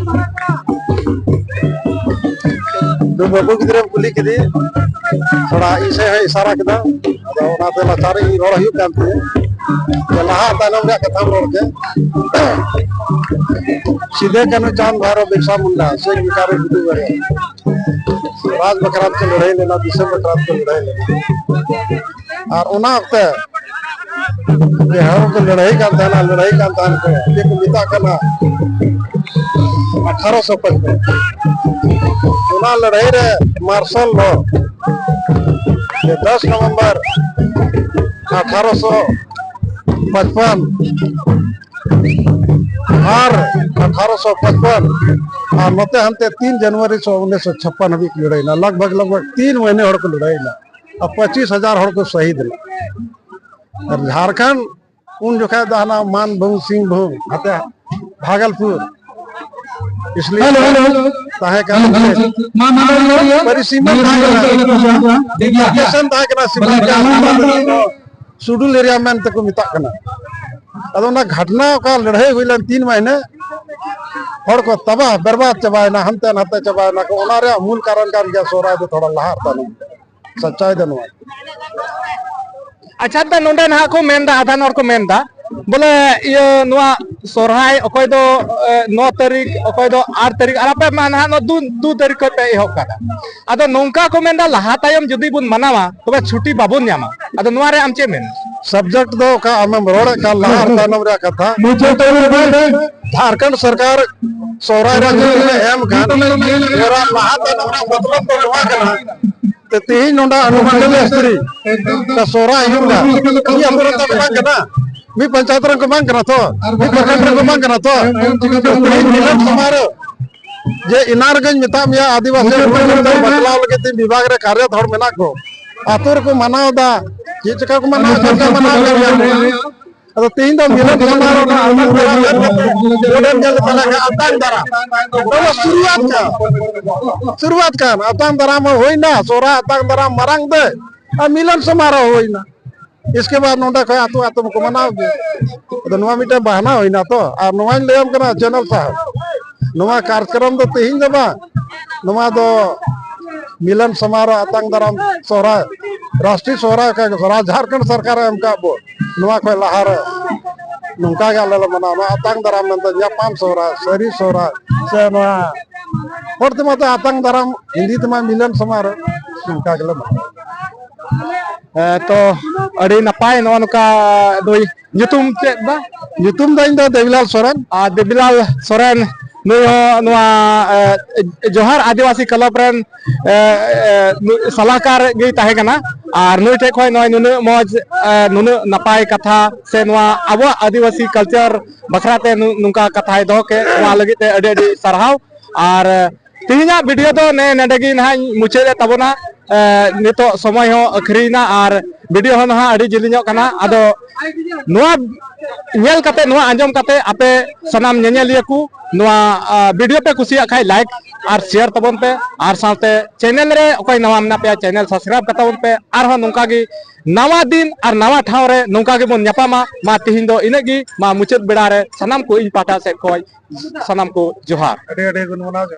ᱱᱩᱭ ᱵᱟᱹᱵᱩ ᱜᱤᱫᱽᱨᱟᱹᱢ ᱠᱩᱞᱤ ᱠᱮᱫᱮ, ᱛᱷᱚᱲᱟ ᱤᱧ ᱥᱮᱫ ᱦᱚᱸᱭ ᱤᱥᱟᱨᱟ ᱠᱮᱫᱟ, ᱟᱫᱚ ᱚᱱᱟᱛᱮ ᱞᱟᱪᱟᱨ ᱤᱧ ᱨᱚᱲ ᱦᱩᱭᱩᱜ ᱠᱟᱱ ᱛᱤᱧᱟᱹ᱾ ᱡᱮ ᱞᱟᱦᱟ ᱛᱟᱭᱱᱚᱢ ᱨᱮᱭᱟᱜ ᱠᱟᱛᱷᱟᱢ ᱨᱚᱲ ᱠᱮᱫ᱾ ᱥᱤᱫᱟᱹ ᱠᱟᱹᱱᱦᱩ ᱪᱟᱸᱫ ᱵᱷᱟᱭᱨᱚ ᱵᱤᱨᱥᱟ ᱢᱩᱱᱰᱟ ᱥᱮ ᱵᱤᱠᱟᱨᱤ ᱵᱩᱫᱷᱩ ᱵᱟᱨᱭᱟ ᱨᱟᱡᱽ ᱵᱟᱠᱷᱨᱟ ᱛᱮᱠᱚ ᱞᱟᱹᱲᱦᱟᱹᱭ ᱞᱮᱱᱟ, ᱫᱤᱥᱚᱢ ᱵᱟᱠᱷᱨᱟ ᱛᱮᱠᱚ ᱞᱟᱹᱲᱦᱟᱹᱭ ᱞᱮᱱᱟ᱾ ᱟᱨ ᱚᱱᱟ ᱚᱠᱛᱮ ᱡᱮ ᱦᱚᱲ ᱠᱚ ᱞᱟᱹᱲᱦᱟᱹᱭ ᱠᱟᱱ ᱛᱟᱦᱮᱱᱟ, ᱞᱟᱹᱲᱦᱟᱹᱭ ᱠᱟᱱ ᱛᱟᱦᱮᱱ ᱠᱚ, ᱪᱮᱫ ᱠᱚ ᱢᱮᱛᱟᱜ ᱠᱟᱱᱟ, ᱟᱴᱷᱟᱨᱚᱥᱚ ᱯᱟᱸᱪᱯᱚᱱ᱾ ᱚᱱᱟ ᱞᱟᱹᱲᱦᱟᱹᱭ ᱨᱮ ᱢᱟᱨᱥᱟᱞ ᱞᱚ ᱡᱮ ᱫᱚᱥ ᱱᱚᱵᱷᱮᱢᱵᱚᱨ ᱟᱴᱷᱟᱨᱚᱥᱚ ᱯᱟᱸᱪᱯᱚᱱ ᱟᱨ ᱟᱴᱷᱟᱨᱚᱥᱚ ᱯᱟᱸᱪᱯᱚᱱ ᱟᱨ ᱱᱚᱛᱮ ᱦᱟᱱᱛᱮ ᱛᱤᱱ ᱡᱟᱱᱩᱣᱟᱨᱤ ᱥᱚ ᱩᱱᱤᱥᱥᱚ ᱪᱷᱟᱯᱯᱟᱱ ᱦᱟᱹᱵᱤᱡ ᱠᱚ ᱞᱟᱹᱲᱦᱟᱹᱭᱱᱟ᱾ ᱞᱟᱜᱽ ᱵᱷᱟᱜᱽ ᱞᱟᱜᱽ ᱵᱷᱟᱜᱽ ᱛᱤᱱ ᱢᱟᱹᱦᱱᱟᱹ ᱦᱚᱲ ᱠᱚ ᱞᱟᱹᱲᱦᱟᱹᱭᱱᱟ ᱟᱨ ᱯᱚᱸᱪᱤᱥ ᱦᱟᱡᱟᱨ ᱦᱚᱲ ᱠᱚ ᱥᱟᱹᱦᱤᱫ ᱮᱱᱟ᱾ ᱟᱨ ᱡᱷᱟᱲᱠᱷᱚᱸᱰ ᱩᱱ ᱡᱚᱠᱷᱟᱡ ᱫᱚ ᱦᱟᱱᱟ ᱢᱟᱱᱵᱷᱩᱢ ᱥᱤᱝᱵᱷᱩᱢ ᱦᱟᱛᱮ ᱵᱷᱟᱜᱚᱞᱯᱩᱨ ᱤᱥᱞᱤ ᱦᱮᱞᱳ, ᱦᱮᱞᱳ, ᱦᱮᱞᱳ᱾ ᱛᱟᱦᱮᱸ ᱠᱟᱱᱟ᱾ Hello, hello, hello. ᱢᱟ, ᱢᱟ, ᱢᱟ, ᱢᱟ, ᱢᱟ, ᱢᱟ, ᱢᱟ, ᱴᱷᱤᱠ ᱜᱮᱭᱟ᱾ ᱥᱩᱰᱩᱞ ᱮᱨᱤᱭᱟ ᱢᱮᱱᱛᱮ ᱠᱚ ᱢᱮᱛᱟᱜ ᱠᱟᱱᱟ᱾ ᱟᱫᱚ ᱚᱱᱟ ᱜᱷᱟᱴᱱᱟ ᱚᱠᱟ ᱞᱟᱹᱲᱦᱟᱹᱭ ᱦᱩᱭ ᱞᱮᱱ ᱛᱤᱱ ᱢᱟᱹᱦᱱᱟᱹ ᱦᱚᱲ ᱠᱚ ᱛᱟᱵᱟᱦ ᱵᱮᱨᱵᱟᱫ ᱪᱟᱵᱟᱭᱮᱱᱟ, ᱦᱟᱱᱛᱮ ᱱᱟᱛᱮ ᱪᱟᱵᱟᱭᱮᱱᱟ ᱠᱚ, ᱚᱱᱟ ᱨᱮᱭᱟᱜ ᱢᱩᱞ ᱠᱟᱨᱚᱱ ᱠᱟᱱ ᱜᱮᱭᱟ ᱥᱚᱦᱨᱟᱭ ᱫᱚ ᱛᱷᱚᱲᱟ ᱞᱟᱦᱟ ᱛᱟᱭᱱᱚᱢ᱾ ᱥᱟᱪᱟᱭ ᱫᱚ ᱱᱚᱣᱟ᱾ ᱟᱪᱪᱷᱟ, ᱫᱟ, ᱱᱚᱰᱮ ᱱᱟᱦᱟᱜ ᱠᱚ ᱢᱮᱱᱫᱟ, ᱟᱫᱷᱟᱱ ᱦᱚᱲ ᱠᱚ ᱢᱮᱱᱫᱟ ᱵᱚᱞᱮ ᱤᱭᱟᱹ ᱱᱚᱣᱟ ᱥᱚᱨᱦᱟᱭ ᱚᱠᱚᱭ ᱫᱚ, ᱮ, ᱱᱚ ᱛᱟᱹᱨᱤᱠᱷ, ᱚᱠᱚᱭ ᱫᱚ ᱟᱴ ᱛᱟᱹᱨᱤᱠᱷ, ᱟᱨ ᱟᱯᱮ ᱢᱟ ᱱᱟᱦᱟᱜ ᱱᱚᱣᱟ ᱫᱩ, ᱫᱩ ᱛᱟᱹᱨᱤᱠᱷ ᱠᱷᱚᱱ ᱯᱮ ᱮᱦᱚᱵ ᱠᱟᱫᱟ᱾ ᱟᱫᱚ ᱱᱚᱝᱠᱟ ᱠᱚ ᱢᱮᱱᱫᱟ ᱞᱟᱦᱟ ᱛᱟᱭᱚᱢ ᱡᱩᱫᱤ ᱵᱚᱱ ᱢᱟᱱᱟᱣᱟ ᱛᱚᱵᱮ ᱪᱷᱩᱴᱤ ᱵᱟᱵᱚᱱ ᱧᱟᱢᱟ᱾ ᱟᱫᱚ ᱱᱚᱣᱟ ᱨᱮ ᱟᱢ ᱪᱮᱫ ᱮᱢ ᱢᱮᱱᱟ? ᱥᱟᱵᱡᱮᱠᱴ ᱫᱚ ᱚᱠᱟ ᱟᱢᱮᱢ ᱨᱚᱲᱮᱫ ᱠᱟᱱ ᱞᱟᱦᱟ ᱟᱨ ᱛᱟᱭᱱᱚᱢ ᱨᱮᱭᱟᱜ ᱠᱟᱛᱷᱟ᱾ ᱢᱩᱪᱟᱹᱫ ᱛᱟᱵᱚᱱ ᱯᱮ᱾ ᱡᱷᱟᱨᱠᱷᱚᱸᱰ ᱥᱚᱨᱠᱟᱨ ᱥᱚᱦᱨᱟᱭ ᱨᱮ ᱡᱩᱫᱤ ᱮᱢ ᱠᱷᱟᱱ, ᱚᱱᱟ ᱞᱟᱦᱟ ᱛᱟᱭᱱᱚᱢ ᱨᱮᱭᱟᱜ ᱢᱚᱛᱞᱚᱵ ᱫᱚ ᱱᱚᱣᱟ ᱠᱟᱱᱟ᱾ ᱛᱮ ᱛᱮᱦᱮᱧ ᱱᱚᱰᱮ ᱚᱱᱩᱢᱟᱱᱰᱚᱞᱤ ᱥᱛᱨᱤ ᱛᱮ ᱥᱚᱦᱨᱟᱭ ᱦᱩᱭᱩᱜ ᱠᱟᱱᱟ᱾ ᱢᱤᱫ ᱟᱹᱛᱩ ᱨᱮ ᱛᱟᱠᱚ ᱵᱟᱝ ᱠᱟᱱᱟ, ᱢᱤᱫ ᱯᱚᱧᱪᱟᱭᱮᱛ ᱨᱮᱱ ᱠᱚ ᱵᱟᱝ ᱠᱟᱱᱟ ᱛᱚ, ᱢᱤᱫ ᱯᱨᱚᱠᱷᱚᱸᱰ ᱨᱮᱱ ᱠᱚ ᱵᱟᱝ ᱠᱟᱱᱟ ᱛᱚ᱾ ᱛᱮᱦᱮᱧ ᱢᱤᱞᱚᱱ ᱥᱚᱢᱟᱨᱳᱦ ᱡᱮ ᱮᱱᱟᱝ ᱨᱮᱜᱮᱧ ᱢᱮᱛᱟᱫ ᱢᱮᱭᱟ, ᱟᱹᱫᱤᱵᱟᱹᱥᱤ ᱦᱚᱲ ᱠᱚ ᱵᱟᱠᱷᱨᱟ ᱞᱟᱹᱜᱤᱫ ᱛᱮ ᱵᱤᱵᱷᱟᱜᱽ ᱨᱮ ᱠᱟᱨᱭᱚᱛ ᱦᱚᱲ ᱢᱮᱱᱟᱜ ᱠᱚ, ᱟᱹᱛᱩ ᱨᱮᱠᱚ ᱢᱟᱱᱟᱣ ᱮᱫᱟ᱾ ᱪᱮᱫ ᱪᱮᱠᱟ ᱠᱚ ᱢᱟᱱᱟᱣ, ᱪᱮᱫ ᱞᱮᱠᱟ ᱢᱟᱱᱟᱣ ᱠᱟᱱ ᱜᱮᱭᱟ᱾ ᱟᱫᱚ ᱛᱮᱦᱮᱧ ᱫᱚ ᱢᱤᱞᱚᱱ ᱥᱚᱢᱟᱨᱳᱦ ᱨᱮᱱᱟᱜ ᱟᱛᱟᱝ ᱫᱟᱨᱟᱢ ᱧᱮᱞ ᱠᱟᱛᱮ ᱜᱮ ᱟᱛᱟᱝ ᱫᱟᱨᱟᱢ᱾ ᱱᱚᱣᱟ ᱥᱩᱨᱩᱣᱟᱛ ᱠᱟᱱ, ᱥᱩᱨᱩᱣᱟᱛ ᱠᱟᱱ, ᱟᱛᱟᱝ ᱫᱟᱨᱟᱢ ᱦᱚᱸ ᱦᱩᱭᱱᱟ, ᱥᱚᱦᱨᱟᱭ ᱟᱛᱟᱝ ᱫᱟᱨᱟᱢ ᱢᱟᱨᱟᱝ ᱫᱟᱹᱭ, ᱟᱨ ᱢᱤᱞᱚᱱ ᱥᱚᱢᱟᱨᱳᱦ ᱦᱩᱭᱱᱟ᱾ ᱤᱥᱠᱮ ᱵᱟᱫ ᱱᱚᱰᱮ ᱠᱷᱚᱱ ᱟᱹᱛᱩ ᱟᱹᱛᱩ ᱢᱟᱠᱚ ᱢᱟᱱᱟᱣ ᱜᱮ᱾ ᱟᱫᱚ ᱱᱚᱣᱟ ᱢᱤᱫᱴᱮᱱ ᱵᱟᱦᱟᱱᱟ ᱦᱩᱭᱱᱟ ᱛᱚ᱾ ᱟᱨ ᱱᱚᱣᱟᱧ ᱞᱟᱹᱭᱟᱢ ᱠᱟᱱᱟ ᱪᱮᱱᱮᱞ ᱥᱟᱦᱮᱵᱽ, ᱱᱚᱣᱟ ᱠᱟᱨᱡᱚᱠᱨᱚᱢ ᱫᱚ ᱛᱮᱦᱮᱧ ᱫᱚ ᱵᱟᱝ, ᱱᱚᱣᱟ ᱫᱚ ᱢᱤᱞᱚᱱ ᱥᱚᱢᱟᱨᱳᱦ ᱟᱛᱟᱝ ᱫᱟᱨᱟᱢ ᱥᱚᱦᱨᱟᱭ, ᱨᱟᱥᱴᱨᱤᱭᱚ ᱥᱚᱦᱨᱟᱭ ᱚᱠᱟ ᱥᱚᱦᱨᱟᱭ ᱡᱷᱟᱲᱠᱷᱚᱸᱰ ᱥᱚᱨᱠᱟᱨᱮ ᱮᱢ ᱠᱟᱜ ᱵᱚ, ᱱᱚᱣᱟ ᱠᱷᱚᱱ ᱞᱟᱦᱟᱨᱮ ᱱᱚᱝᱠᱟ ᱜᱮ ᱟᱞᱮ ᱞᱮ ᱢᱟᱱᱟᱣᱟ᱾ ᱱᱚᱣᱟ ᱟᱛᱟᱝ ᱫᱟᱨᱟᱢ ᱢᱮᱱᱛᱮ ᱧᱟᱯᱟᱢ ᱥᱚᱦᱨᱟᱭ, ᱥᱟᱹᱨᱤ ᱥᱚᱦᱨᱟᱭ, ᱥᱮ ᱱᱚᱣᱟ ᱦᱚᱲ ᱛᱮᱢᱟ ᱛᱚ ᱟᱛᱟᱝ ᱫᱟᱨᱟᱢ, ᱦᱤᱱᱫᱤ ᱛᱮᱢᱟ ᱢᱤᱞᱚᱱ ᱥᱚᱢᱟᱨᱳᱦ, ᱱᱚᱝᱠᱟ ᱜᱮᱞᱮ ᱢᱟᱱᱟᱣᱟ᱾ ᱦᱮᱸ, ᱛᱚ ᱟᱹᱰᱤ ᱱᱟᱯᱟᱭ᱾ ᱱᱚᱜᱼᱚ ᱱᱚᱝᱠᱟ ᱫᱚ ᱧᱩᱛᱩᱢ ᱪᱮᱫ ᱫᱟ? ᱧᱩᱛᱩᱢ ᱫᱚ ᱤᱧ ᱫᱚ ᱫᱮᱵᱤᱞᱟᱞ ᱥᱚᱨᱮᱱ᱾ ᱟᱨ ᱫᱮᱵᱤᱞᱟᱞ ᱥᱚᱨᱮᱱ, ᱱᱩᱭ ᱦᱚᱸ ᱱᱚᱣᱟ ᱮ, ᱡᱚᱦᱟᱨ ᱟᱹᱫᱤᱵᱟᱹᱥᱤ ᱠᱞᱟᱵᱽ ᱨᱮᱱ ᱮ, ᱮ, ᱱᱩᱭ ᱥᱟᱞᱟᱦᱠᱟᱨ ᱜᱮᱭ ᱛᱟᱦᱮᱸ ᱠᱟᱱᱟ᱾ ᱟᱨ ᱱᱩᱭ ᱴᱷᱮᱱ ᱠᱷᱚᱱ ᱱᱚᱜᱼᱚᱭ ᱱᱩᱱᱟᱹᱜ ᱢᱚᱡᱽ, ᱮ, ᱱᱩᱱᱟᱹᱜ ᱱᱟᱯᱟᱭ ᱠᱟᱛᱷᱟ ᱥᱮ ᱱᱚᱣᱟ ᱟᱵᱚᱣᱟᱜ ᱟᱹᱫᱤᱵᱟᱹᱥᱤ ᱠᱟᱞᱪᱟᱨ ᱵᱟᱠᱷᱨᱟ ᱛᱮ ᱱᱩ- ᱱᱚᱝᱠᱟ ᱠᱟᱛᱷᱟᱭ ᱫᱚᱦᱚ ᱠᱮᱫ, ᱚᱱᱟ ᱞᱟᱹᱜᱤᱫ ᱛᱮ ᱟᱹᱰᱤ ᱟᱹᱰᱤ ᱥᱟᱨᱦᱟᱣ᱾ ᱟᱨ ᱛᱮᱦᱮᱧᱟᱜ ᱵᱷᱤᱰᱤᱭᱳ ᱫᱚ ᱱᱮ ᱱᱮᱰᱮ ᱜᱮ ᱱᱟᱦᱟᱜ ᱤᱧ ᱢᱩᱪᱟᱹᱫ ᱮᱫ ᱛᱟᱵᱚᱱᱟ᱾ ᱮ, ᱱᱤᱛᱚᱜ ᱥᱚᱢᱚᱭ ᱦᱚᱸ ᱟᱹᱠᱷᱨᱤᱭᱮᱱᱟ ᱟᱨ ᱵᱷᱤᱰᱤᱭᱳ ᱦᱚᱸ ᱱᱟᱦᱟᱜ ᱟᱹᱰᱤ ᱡᱤᱞᱤᱧᱚᱜ ᱠᱟᱱᱟ᱾ ᱟᱫᱚ ᱱᱚᱣᱟ ᱧᱮᱞ ᱠᱟᱛᱮ, ᱱᱚᱣᱟ ᱟᱸᱡᱚᱢ ᱠᱟᱛᱮ ᱟᱯᱮ ᱥᱟᱱᱟᱢ ᱧᱮᱧᱮᱞᱤᱭᱟᱹ ᱠᱚ ᱱᱚᱣᱟ, ᱟ, ᱵᱷᱤᱰᱤᱭᱳ ᱯᱮ ᱠᱩᱥᱤᱭᱟᱜ ᱠᱷᱟᱡ ᱞᱟᱭᱤᱠ ᱟᱨ ᱥᱮᱭᱟᱨ ᱛᱟᱵᱚᱱ ᱯᱮ, ᱟᱨ ᱥᱟᱶᱛᱮ ᱪᱮᱱᱮᱞ ᱨᱮ ᱚᱠᱚᱭ ᱱᱟᱣᱟ ᱢᱮᱱᱟᱜ ᱯᱮᱭᱟ ᱪᱮᱱᱮᱞ ᱥᱟᱵᱥᱠᱨᱟᱭᱤᱵ ᱠᱟᱛᱟᱵᱚᱱ ᱯᱮ᱾ ᱟᱨᱦᱚᱸ ᱱᱚᱝᱠᱟ ᱜᱮ ᱱᱟᱣᱟ ᱫᱤᱱ ᱟᱨ ᱱᱟᱣᱟ ᱴᱷᱟᱶ ᱨᱮ ᱱᱚᱝᱠᱟ ᱜᱮᱵᱚᱱ ᱧᱟᱯᱟᱢᱟ᱾ ᱢᱟ ᱛᱤᱦᱤᱧ ᱫᱚ ᱤᱱᱟᱹᱜ ᱜᱮ, ᱢᱟ ᱢᱩᱪᱟᱹᱫ ᱵᱮᱲᱟ ᱨᱮ ᱥᱟᱱᱟᱢ ᱠᱚ ᱤᱧ ᱯᱟᱦᱴᱟ ᱥᱮᱫ ᱠᱷᱚᱱ ᱥᱟᱱᱟᱢ ᱠᱚ ᱡᱚᱦᱟᱨ᱾ ᱟᱹᱰᱤ ᱟᱹᱰᱤ ᱜᱩᱱ ᱢᱟᱱᱟᱣ ᱡᱚᱦᱟᱨ᱾